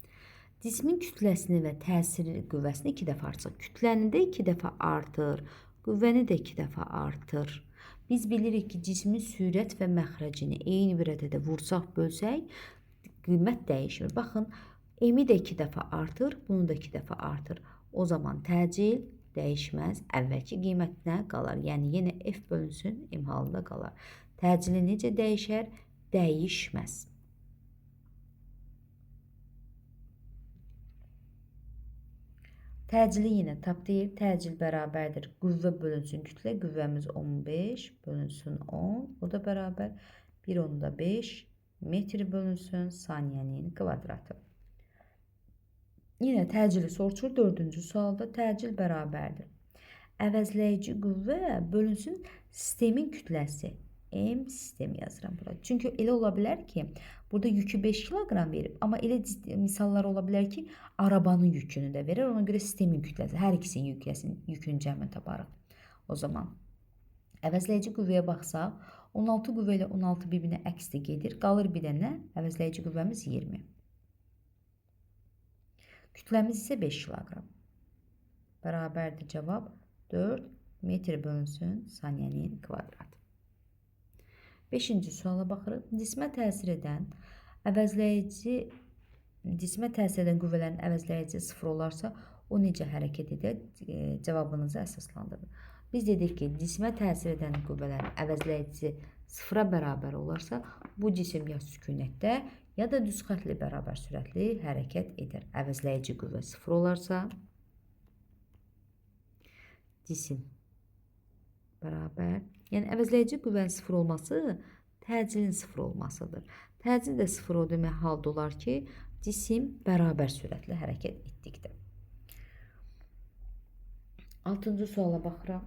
Cismin kütləsini və təsir qüvvəsini 2 dəfə artırsaq. Kütləni də 2 dəfə artır, qüvvəni də 2 dəfə artır. Biz bilirik ki, cismin sürət və məxrəcini eyni bir ədədə vursaq, bölsək, qiymət dəyişmir. Baxın, M-i də 2 dəfə artır, bunu da 2 dəfə artır. O zaman təcil dəyişməz, əvvəlki qiymətinə qalar. Yəni, yenə F bölünsün, M halında qalar. Təcili necə dəyişər? Dəyişməz. Təcili yenə tap deyir. Təcil bərabərdir. Qüvvə bölünsün kütlə. Qüvvəmiz 15 bölünsün 10. O da bərabər 1,5 metr bölünsün saniyənin kvadratı. Yenə təcili soruşur. 4-cü sualda təcil bərabərdir. Əvəzləyici qüvvə bölünsün sistemin kütləsi. M sistemi yazıram bura. Çünki elə ola bilər ki, burada yükü 5 kiloqram verib, amma elə misallar ola bilər ki, arabanın yükünü də verir. Ona görə sistemin kütləsi, hər ikisinin yükünün cəmini taparıq. O zaman əvəzləyici qüvvəyə baxsaq, 16 qüvvə ilə 16 bir-birinə əksdə gedir. Qalır bir dənə əvəzləyici qüvvəmiz 20. Kütləmiz isə 5 kiloqram. Bərabərdir cavab 4 metr bölünsün saniyənin kvadratı. 5-ci suala baxırıq. Cismə təsir edən qüvvələrin əvəzləyici 0 olarsa, o necə hərəkət edər? Cavabınızı əsaslandırın. Biz dedik ki, cismə təsir edən qüvvələrin əvəzləyicisi 0-a bərabər olarsa, bu cisim ya sükunətdə, ya da düz xətli bərabər sürətli hərəkət edər. Əvəzləyici qüvvə 0 olarsa, cisim bərabər. Yəni, əvəzləyici qüvvənin 0 olması təcilin 0 olmasıdır. Təcil də 0 o demək halda olar ki, cisim bərabər sürətli hərəkət etdikdə. 6-cı suala baxıram.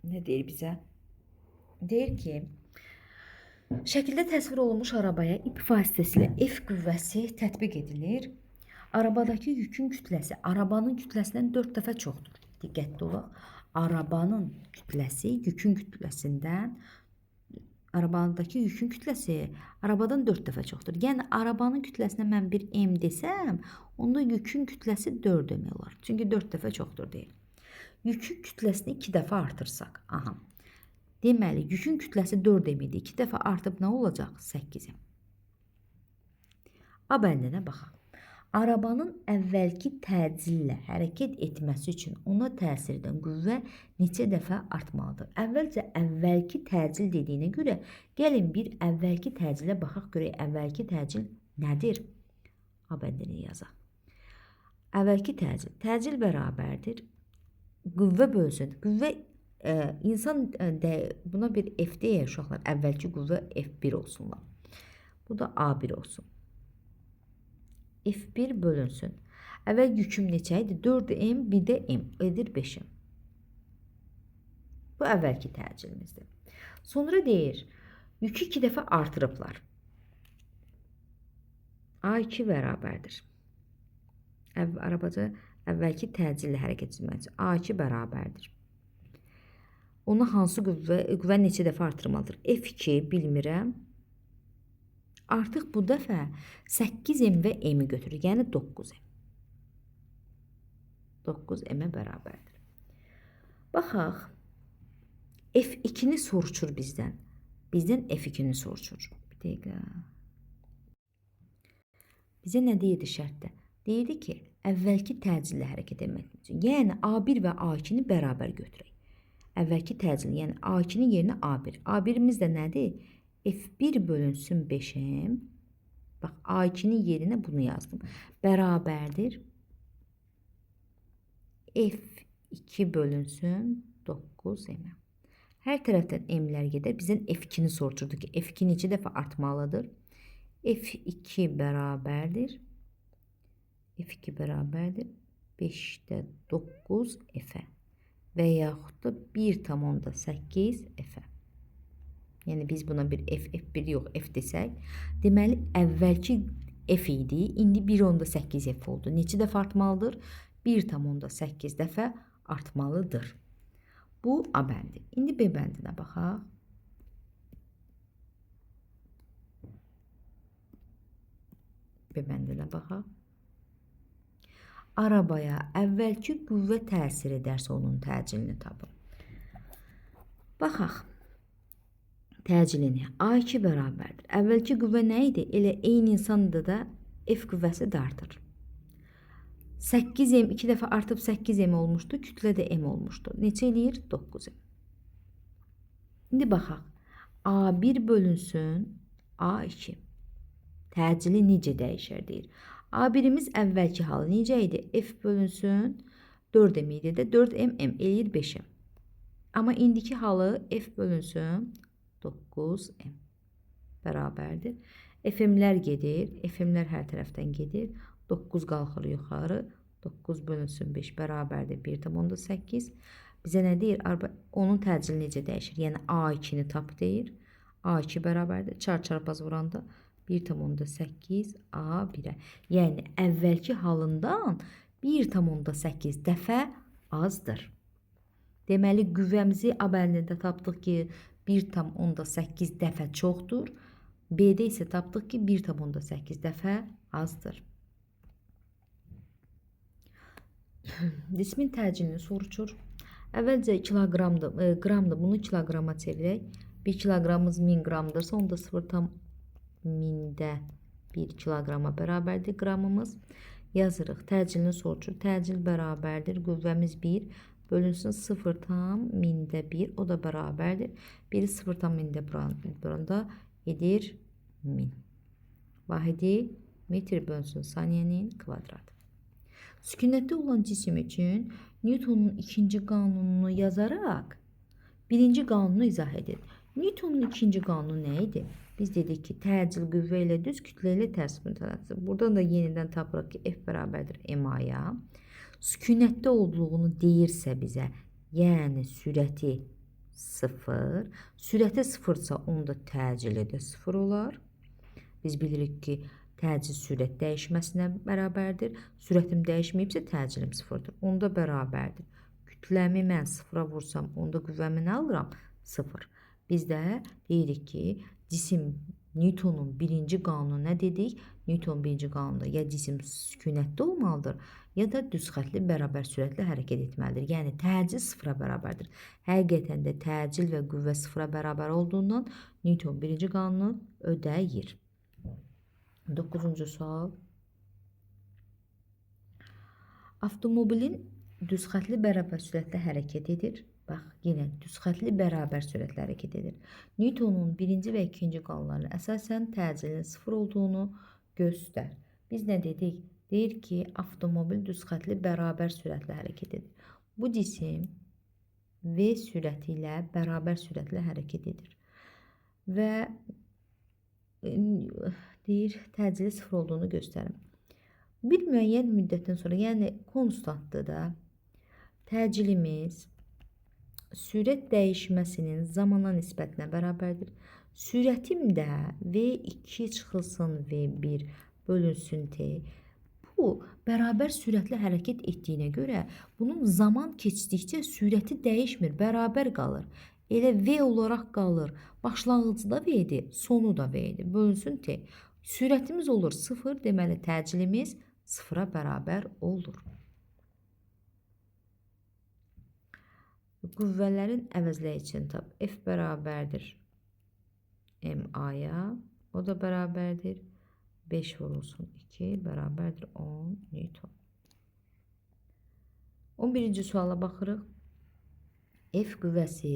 Nə deyir bizə? Deyir ki, şəkildə təsvir olunmuş arabaya ip vasitəsilə F qüvvəsi tətbiq edilir. Arabadakı yükün kütləsi arabanın kütləsindən 4 dəfə çoxdur. Diqqətli olaq. Arabanın kütləsi yükün kütləsindən, arabadakı yükün kütləsi arabadan 4 dəfə çoxdur. Yəni, arabanın kütləsinə mən bir M desəm, onda yükün kütləsi 4 M olar. Çünki 4 dəfə çoxdur deyir. Yükün kütləsini 2 dəfə artırsaq, aha. Deməli, yükün kütləsi 4 M idi. 2 dəfə artıb nə olacaq? 8 M. A bəndinə baxaq. Arabanın əvvəlki təcillə hərəkət etməsi üçün ona təsir edən qüvvə neçə dəfə artmalıdır? Əvvəlcə əvvəlki təcil dediyinə görə gəlin bir əvvəlki təcilə baxaq görək əvvəlki təcil nədir? A bəndini yazaq. Əvvəlki təcil. Təcil bərabərdir. Qüvvə bölsün. Qüvvə insan buna bir F deyək uşaqlar. Əvvəlki qüvvə F1 olsunlar. Bu da A1 olsun. F1 bölünsün. Əvvəl yüküm neçə idi? 4M, bir də M. Edir 5M. Bu əvvəlki təcilimizdir. Sonra deyir, yükü 2 dəfə artırıblar. A2 bərabərdir. Arabaca əvvəlki təcillə hərəkət etmək üçün A2 bərabərdir. Ona hansı qüvvə neçə dəfə artırmalıdır? F2 bilmirəm. Artıq bu dəfə 8M və M-i götürür. Yəni 9M. 9M-ə bərabərdir. Baxaq. F2-ni soruşur bizdən. Bizdən F2-ni soruşur. Bir dəqiqə. Bizə nə deyirdi şərtdə? Deyirdi ki, əvvəlki təcillə hərəkət etmək üçün. Yəni A1 və A2-ni bərabər götürək. Əvvəlki təcil, yəni A2-nin yerinə A1. A1-imiz də nədir? F1 bölünsün 5M. Bax, A2-nin yerinə bunu yazdım. Bərabərdir. F2 bölünsün 9M. Hər tərəfdən M-lər gedər. Bizdən F2-ni soruşurdu ki, F2 neçə dəfə artmalıdır? F2 bərabərdir. F2 bərabərdir 5-də 9 F-ə və yaxud da 1,8 F-ə. Yəni biz buna bir F, F1 yox, F desək, deməli əvvəlki F idi, indi 1,8 F oldu. Neçə dəfə artmalıdır? 1,8 dəfə artmalıdır. Bu A bəndi. İndi B bəndinə baxaq. B bəndinə baxaq. Arabaya əvvəlki qüvvə təsir edərsə onun təcilini tapın. Baxaq. Təcilini A2 bərabərdir. Əvvəlki qüvvə nə idi? Elə eyni insanda da F qüvvəsi dartır. 8M 2 dəfə artıb 8M olmuşdu. Kütlə də M olmuşdu. Neçə eləyir? 9M. İndi baxaq. A1 bölünsün A2. Təcili necə dəyişər deyir. A1-imiz əvvəlki halı necə idi? F bölünsün 4M idi də 4M M eləyir 5M. Amma indiki halı F bölünsün 9M bərabərdir. FM-lər gedir. FM-lər hər tərəfdən gedir. 9 qalxır yuxarı. 9 bölünsün 5 bərabərdir 1,8. Bizə nə deyir? Onun təcili necə dəyişir? Yəni A2-ni tap deyir. A2 bərabərdir. Çarpaz vuranda 1,8 A1-ə. Yəni əvvəlki halından 1,8 dəfə azdır. Deməli qüvvəmizi A bəndində tapdıq ki 1,8 dəfə çoxdur. B-də isə tapdıq ki 1,8 dəfə azdır. Cismin təcilini soruşur. Əvvəlcə kiloqramdır, qramdır. Bunu kiloqrama çevirək. 1 kiloqramımız 1000 qramdırsa, onda 0,1 kiloqrama bərabərdir qramımız. Yazırıq. Təcilini soruşur. Təcil bərabərdir. Qüvvəmiz 1 bölünsün 0,1. O da bərabərdir. 1-i 0,1 buranda edir 1000. Vahidi metr bölünsün saniyənin kvadratı. Sükunətdə olan cisim üçün Newtonun ikinci qanununu yazaraq birinci qanunu izah edin. Newtonun ikinci qanunu nə idi? Biz dedik ki, təcil qüvvə ilə düz, kütlə ilə tərs mütənasib. Buradan da yenidən tapırıq ki, F bərabərdir MA-ya. Sükunətdə olduğunu deyirsə bizə, yəni sürəti 0. Sürəti 0-sa onda təcili də 0 olar. Biz bilirik ki, təcil sürət dəyişməsinə bərabərdir. Sürətim dəyişməyibsə təcilим 0-dır. Onda bərabərdir. Kütləmi mən 0-a vursam, onda qüvvəmi nə alıram? 0. Biz də deyirik ki, cisim Newtonun birinci qanunu nə dedik? Newton birinci qanununda ya cisim sükunətdə olmalıdır, ya da düz xətli bərabər sürətlə hərəkət etməlidir. Yəni təcil 0-a bərabərdir. Həqiqətən də təcil və qüvvə 0-a bərabər olduğundan Newton birinci qanunu ödəyir. 9-cu sual. Avtomobilin düz xətli bərabər sürətlə hərəkət edir. Bax, yenə düz xətli bərabər sürətlə hərəkət edir. Newtonun birinci və ikinci qanunlarına əsasən təcilin 0 olduğunu göstər. Biz nə dedik? Deyir ki, avtomobil düz xətli bərabər sürətlə hərəkət edir. Bu cisim V sürəti ilə bərabər sürətlə hərəkət edir. Və deyir, təcili 0 olduğunu göstərim. Bir müəyyən müddətdən sonra, yəni konstantdır da, təcilimiz sürət dəyişməsinin zamana nisbətinə bərabərdir. Sürətim də V2 çıxılsın V1 bölünsün T. Bu, bərabər sürətlə hərəkət etdiyinə görə bunun zaman keçdikcə sürəti dəyişmir, bərabər qalır. Elə V olaraq qalır. Başlanğıcı da V-dir, sonu da V-dir. Bölünsün T. Sürətimiz olur 0, deməli təcilimiz 0-a bərabər olur. Qüvvələrin əvəzləyicisini tap. F bərabərdir MA-ya. O da bərabərdir 5 vurulsun 2 bərabərdir 10 Newton. 11-ci suala baxırıq. F qüvvəsi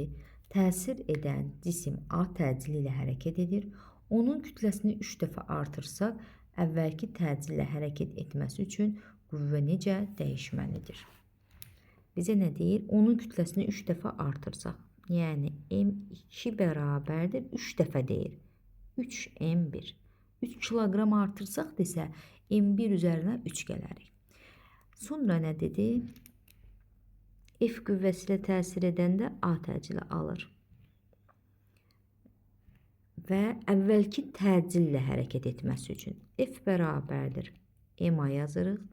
təsir edən cisim A təcili ilə hərəkət edir. Onun kütləsini 3 dəfə artırsaq, əvvəlki təcillə hərəkət etməsi üçün qüvvə necə dəyişməlidir? Bizə nə deyir? Onun kütləsini 3 dəfə artırsaq. Yəni M2 bərabərdir 3 dəfə deyir. 3M1. 3 kiloqram artırsaq desə M1 üzərinə 3 gələrik. Sonra nə dedi? F qüvvəsi ilə təsir edəndə A təcili alır. Və əvvəlki təcillə hərəkət etməsi üçün F bərabərdir MA yazırıq.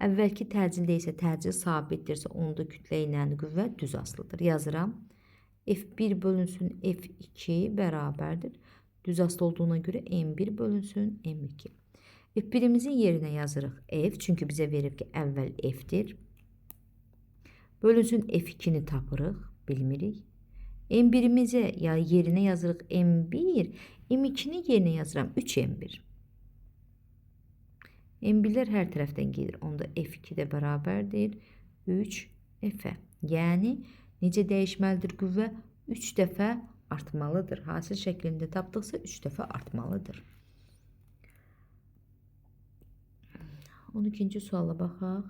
Əvvəlki təcildə isə təcil sabitdirsə, onda kütlə ilə qüvvə düz asılıdır. Yazıram. F1 bölünsün F2 bərabərdir. Düz asılı olduğuna görə M1 bölünsün M2. F1-imizin yerinə yazırıq F. Çünki bizə verib ki, əvvəl F-dir. Bölünsün F2-ni tapırıq, bilmirik. M1-imizə ya yerinə yazırıq M1. M2-ni yerinə yazıram 3M1. M1-lər hər tərəfdən gedir. Onda F2 də bərabərdir 3F-ə. Yəni, necə dəyişməlidir qüvvə? 3 dəfə artmalıdır. Hasil şəklində tapdıqsa 3 dəfə artmalıdır. 12-ci suala baxaq.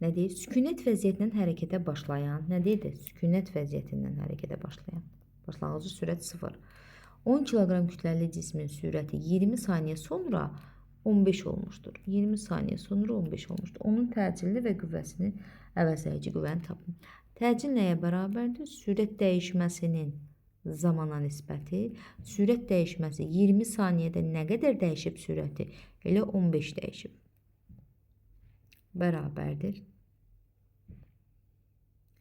Nə deyir? Sükunət vəziyyətindən hərəkətə başlayan. Nə deyir? Sükunət vəziyyətindən hərəkətə başlayan. Başlanğıcı sürət 0. 10 kiloqram kütləli cismin sürəti 20 saniyə sonra 15 olmuşdur. 20 saniyə sonra 15 olmuşdur. Onun təcilini və qüvvəsini əvəzləyici qüvvəni tapın. Təcil nəyə bərabərdir? Sürət dəyişməsinin zamana nisbəti. Sürət dəyişməsi 20 saniyədə nə qədər dəyişib sürəti? Elə 15 dəyişib. Bərabərdir.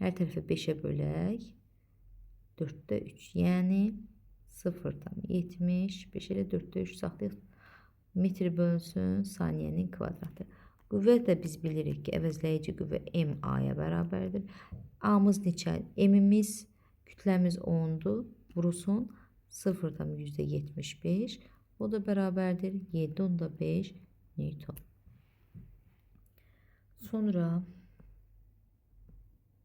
Hər tərəfə 5-ə bölək. 4-də 3. Yəni 0,75 elə 4-də 3 saxlayıq. Metr bölünsün saniyənin kvadratı. Qüvvə də biz bilirik ki, əvəzləyici qüvvə MA-ya bərabərdir. A-mız neçə? M-imiz, kütləmiz 10-dur. Vurulsun 0,75. O da bərabərdir 7,5 Newton. Sonra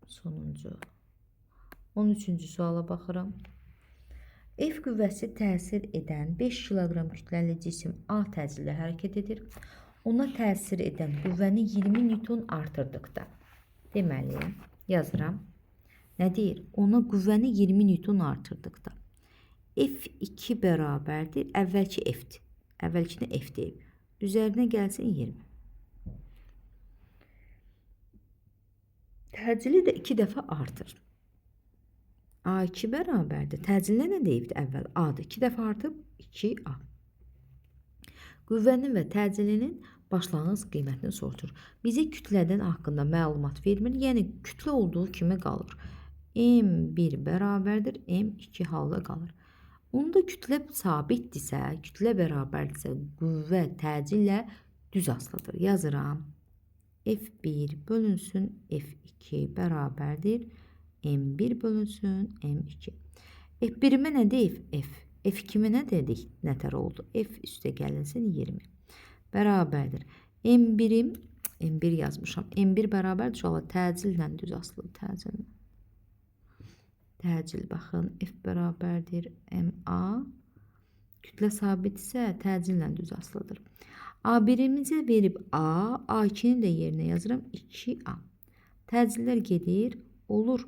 sonuncu 13-cü suala baxıram. F qüvvəsi təsir edən 5 kiloqram kütləli cisim A təcillə hərəkət edir. Ona təsir edən qüvvəni 20 Newton artırdıqda. Deməli, yazıram. Nə deyir? Ona qüvvəni 20 Newton artırdıqda. F2 bərabərdir. Əvvəlki F-dir. Əvvəlkini F deyib. Üzərinə gəlsin 20. Təcili də 2 dəfə artır. A2 bərabərdir. Təcildə nə deyibdi əvvəl? A-dır. 2 dəfə artıb 2A. Qüvvənin və təcilinin başlanğıc qiymətini soruşur. Bizə kütlədən haqqında məlumat vermir. Yəni kütlə olduğu kimi qalır. M1 bərabərdir. M2 halda qalır. Onda kütlə sabitdirsə, kütlə bərabərdirsə, qüvvə təcillə düz asılıdır. Yazıram. F1 bölünsün F2 bərabərdir. M1 bölünsün M2. F1-imə nə deyib? F. F2-imə nə dedik? Nətər oldu? F üstə gəlinsin 20. Bərabərdir. M1-im, M1 yazmışam. M1 bərabərdir. Uşaqlar, təcillə düz asılıdır. Təcillə. Təcil, baxın. F bərabərdir MA. Kütlə sabit isə təcillə düz asılıdır. A1-imizə verib A, A2-ni də yerinə yazıram 2A. Təcillər gedir, olur.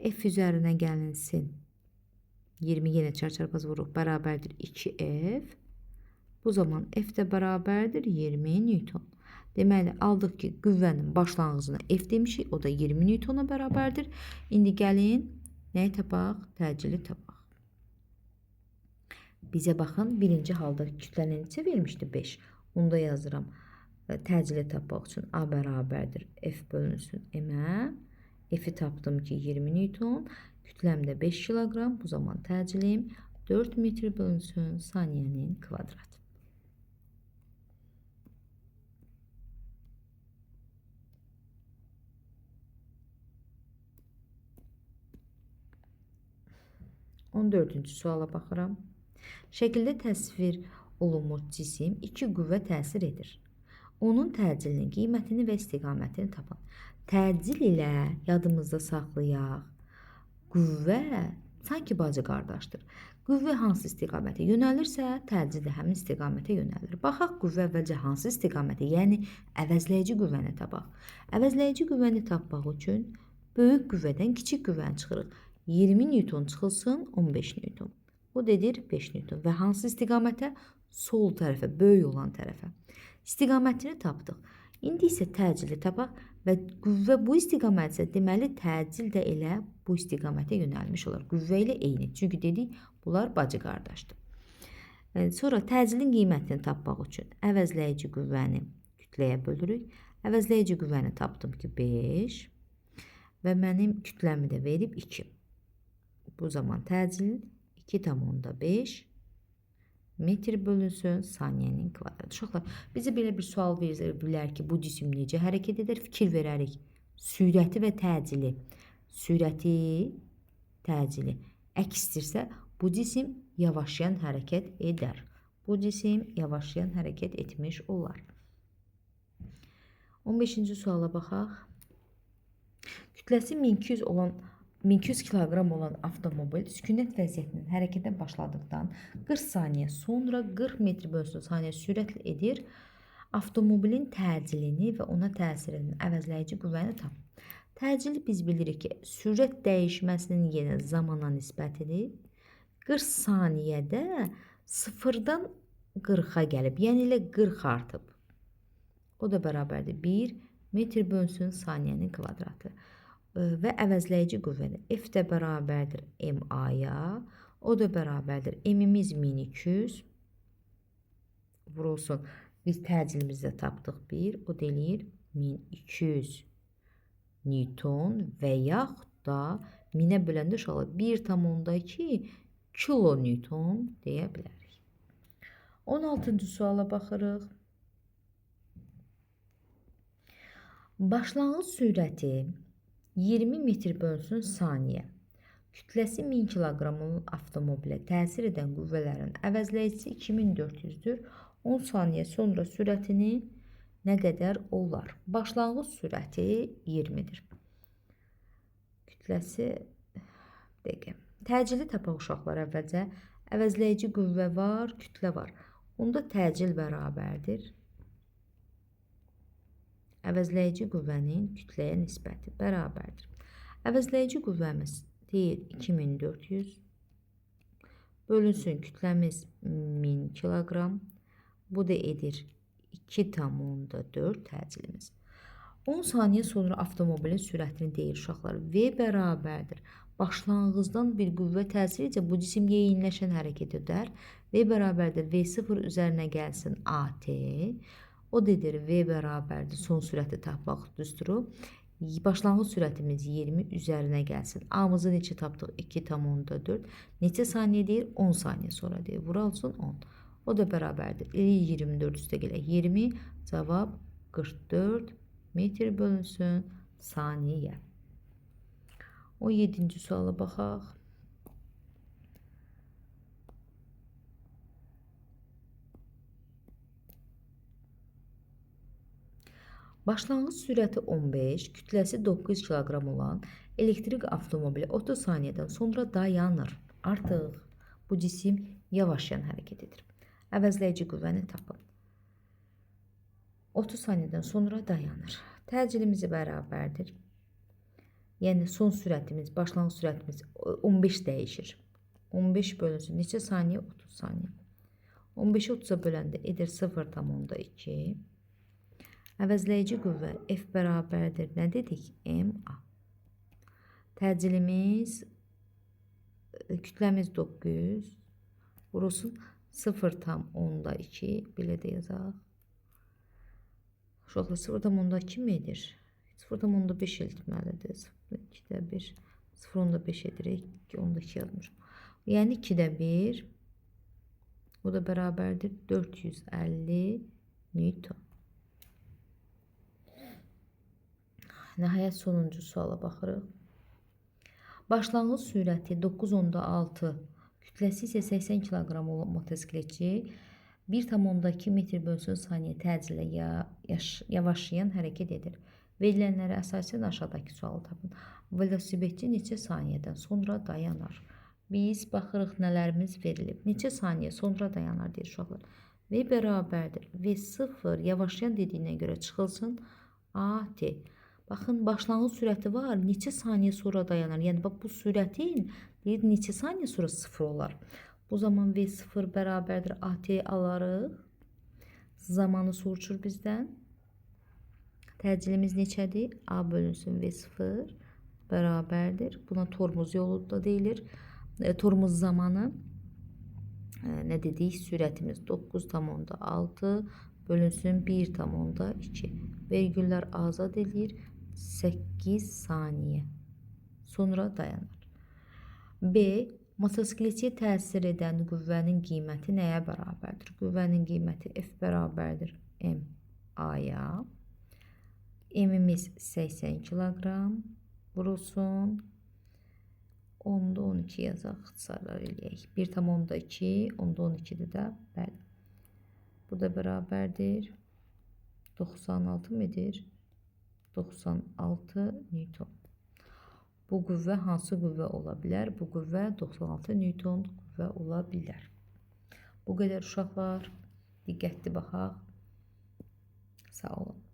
F üzərinə gəlinsin. 20 yenə çarçarpaz vuruq, bərabərdir 2F. Bu zaman F də bərabərdir 20 Newton. Deməli, aldıq ki, qüvvənin başlanğıcına F demişik, o da 20 Newtona bərabərdir. İndi gəlin, nəyi tapaq? Təcili tapaq. Bizə baxın, birinci halda kütləni neçə vermişdi? 5. Onu da yazıram. Təcili tapmaq üçün A bərabərdir F bölünsün M-ə. F-i tapdım ki, 20 Newton. Kütləm də 5 kiloqram. Bu zaman təcilim 4 metr bölünsün saniyənin kvadratı. On dördüncü suala baxıram. Şəkildə təsvir olunmuş cisim iki qüvvə təsir edir. Onun təcilinin qiymətini və istiqamətini tapın. Təcil ilə yadımızda saxlayaq. Qüvvə sanki bacı qardaşdır. Qüvvə hansı istiqamətə yönəlirsə, təcil də həmin istiqamətə yönəlir. Baxaq qüvvə əvvəlcə hansı istiqamətə, yəni əvəzləyici qüvvəni tapaq. Əvəzləyici qüvvəni tapmaq üçün böyük qüvvədən kiçik qüvvəni çıxırıq. 20 Newton çıxılsın 15 Newton. O dedir 5 Newton və hansı istiqamətə? Sol tərəfə, böyük olan tərəfə. İstiqamətini tapdıq. İndi isə təcili tapaq və qüvvə bu istiqamətsə, deməli təcil də elə bu istiqamətə yönəlmiş olar. Qüvvə ilə eyni. Çünki dedik, bunlar bacı qardaşdır. Sonra təcilin qiymətini tapmaq üçün əvəzləyici qüvvəni kütləyə bölürük. Əvəzləyici qüvvəni tapdım ki, 5 və mənim kütləmi də verib 2. Bu zaman təcil 2,5 metr bölünsün saniyənin kvadratı. Uşaqlar, bizə belə bir sual verir bilər ki, bu cisim necə hərəkət edər? Fikir verərik. Sürəti və təcili. Sürəti, təcili əksdirsə, bu cisim yavaşlayan hərəkət edər. Bu cisim yavaşlayan hərəkət etmiş olar. 15-ci suala baxaq. Kütləsi 1200 kiloqram olan avtomobil sükunət vəziyyətindən hərəkətə başladıqdan 40 saniyə sonra 40 metr bölünsün saniyə sürətlə edir. Avtomobilin təcilini və ona təsir edən əvəzləyici qüvvəni tap. Təcili biz bilirik ki, sürət dəyişməsinin yenə zamana nisbətidir. 40 saniyədə 0-dan 40-a gəlib, yəni elə 40 artıb. O da bərabərdir 1 metr bölünsün saniyənin kvadratı. Və əvəzləyici qüvvəni F də bərabərdir MA-ya, o da bərabərdir M-imiz 1200 vurulsun. Biz təcilimizdə tapdıq 1, o da eləyir 1200 Newton və yaxud da 1000-ə böləndə uşaqlar 1,2 kilonewton deyə bilərik. 16-cı suala baxırıq. Başlanğıc sürəti 20 metr bölünsün saniyə. Kütləsi 1000 kiloqram olan avtomobilə təsir edən qüvvələrin əvəzləyicisi 2400-dür. 10 saniyə sonra sürətini nə qədər olar? Başlanğıc sürəti 20-dir. Kütləsi dəqiqə. Təcili tapaq uşaqlar əvvəlcə. Əvəzləyici qüvvə var, kütlə var. Onda təcil bərabərdir. Əvəzləyici qüvvənin kütləyə nisbəti bərabərdir. Əvəzləyici qüvvəmiz deyir 2400 bölünsün kütləmiz 1000 kiloqram. Bu da edir 2,4 təcilimiz. 10 saniyə sonra avtomobilin sürətini deyir uşaqlar. V bərabərdir. Başlanğıcdan bir qüvvə təsir edəcək. Bu cisim yeyinləşən hərəkət edər. V bərabərdir. V0 üzərinə gəlsin AT. O dedir V bərabərdir. Son sürəti tapmaq düsturu. Başlanğıc sürətimiz 20 üzərinə gəlsin. A-mızı neçə tapdıq? 2,4. Neçə saniyə deyir? 10 saniyə sonra deyir. Vuralsın 10. O da bərabərdir. 24 üstə gələk 20. Cavab 44 metr bölünsün saniyə. 17-ci suala baxaq. Başlanğıc sürəti 15, kütləsi 900 kiloqram olan elektrik avtomobili 30 saniyədən sonra dayanır. Artıq bu cisim yavaşlayan hərəkət edir. Əvəzləyici qüvvəni tapın. 30 saniyədən sonra dayanır. Təcilimizi bərabərdir. Yəni son sürətimiz, başlanğıc sürətimiz 15 dəyişir. 15 bölünsün neçə saniyə? 30 saniyə. 15-i 30-a böləndə edir 0,2. Əvəzləyici qüvvə F bərabərdir. Nə dedik? MA. Təcilimiz, kütləmiz 900. Vurulsun 0,2. Belə də yazaq. Uşaqlar 0,2 mi edir? 0,5 eltməlidir. 2-də 1. 0,5 edirik. 2,2 yazmışam. Yəni 2-də 1. O da bərabərdir 450 Newton. Nəhayət sonuncu suala baxırıq. Başlanğıc sürəti 9,6, kütləsi isə 80 kiloqram olan motosikletçi 1,2 metr bölünsün saniyə təcillə yavaşlayan hərəkət edir. Verilənlərə əsasən aşağıdakı sualı tapın. Velosipedçi neçə saniyədən sonra dayanar? Biz baxırıq nələrimiz verilib. Neçə saniyə sonra dayanar deyir uşaqlar. V bərabərdir. V0 yavaşlayan dediyinə görə çıxılsın AT. Baxın, başlanğıc sürəti var. Neçə saniyə sonra dayanar? Yəni, bax, bu sürətin deyir, neçə saniyə sonra 0 olar. Bu zaman V0 bərabərdir AT alarıq. Zamanı soruşur bizdən. Təcilimiz neçədir? A bölünsün V0 bərabərdir. Buna tormuz yolu da deyilir. Tormuz zamanı nə dedik? Sürətimiz 9,6 bölünsün 1,2. Vergüllər azad eləyir. 8 saniyə. Sonra dayanır. B. Motosikletçiyə təsir edən qüvvənin qiyməti nəyə bərabərdir? Qüvvənin qiyməti F bərabərdir M A-ya. M'imiz 80 kiloqram vurulsun. Onda 12 yazaq, ixtisarlar eləyək. 1,2, onda 12-dir də, bəli. Bu da bərabərdir. 96 midir? 96 Newton. Bu qüvvə hansı qüvvə ola bilər? Bu qüvvə 96 Newton qüvvə ola bilər. Bu qədər uşaqlar. Diqqətli baxaq. Sağ olun.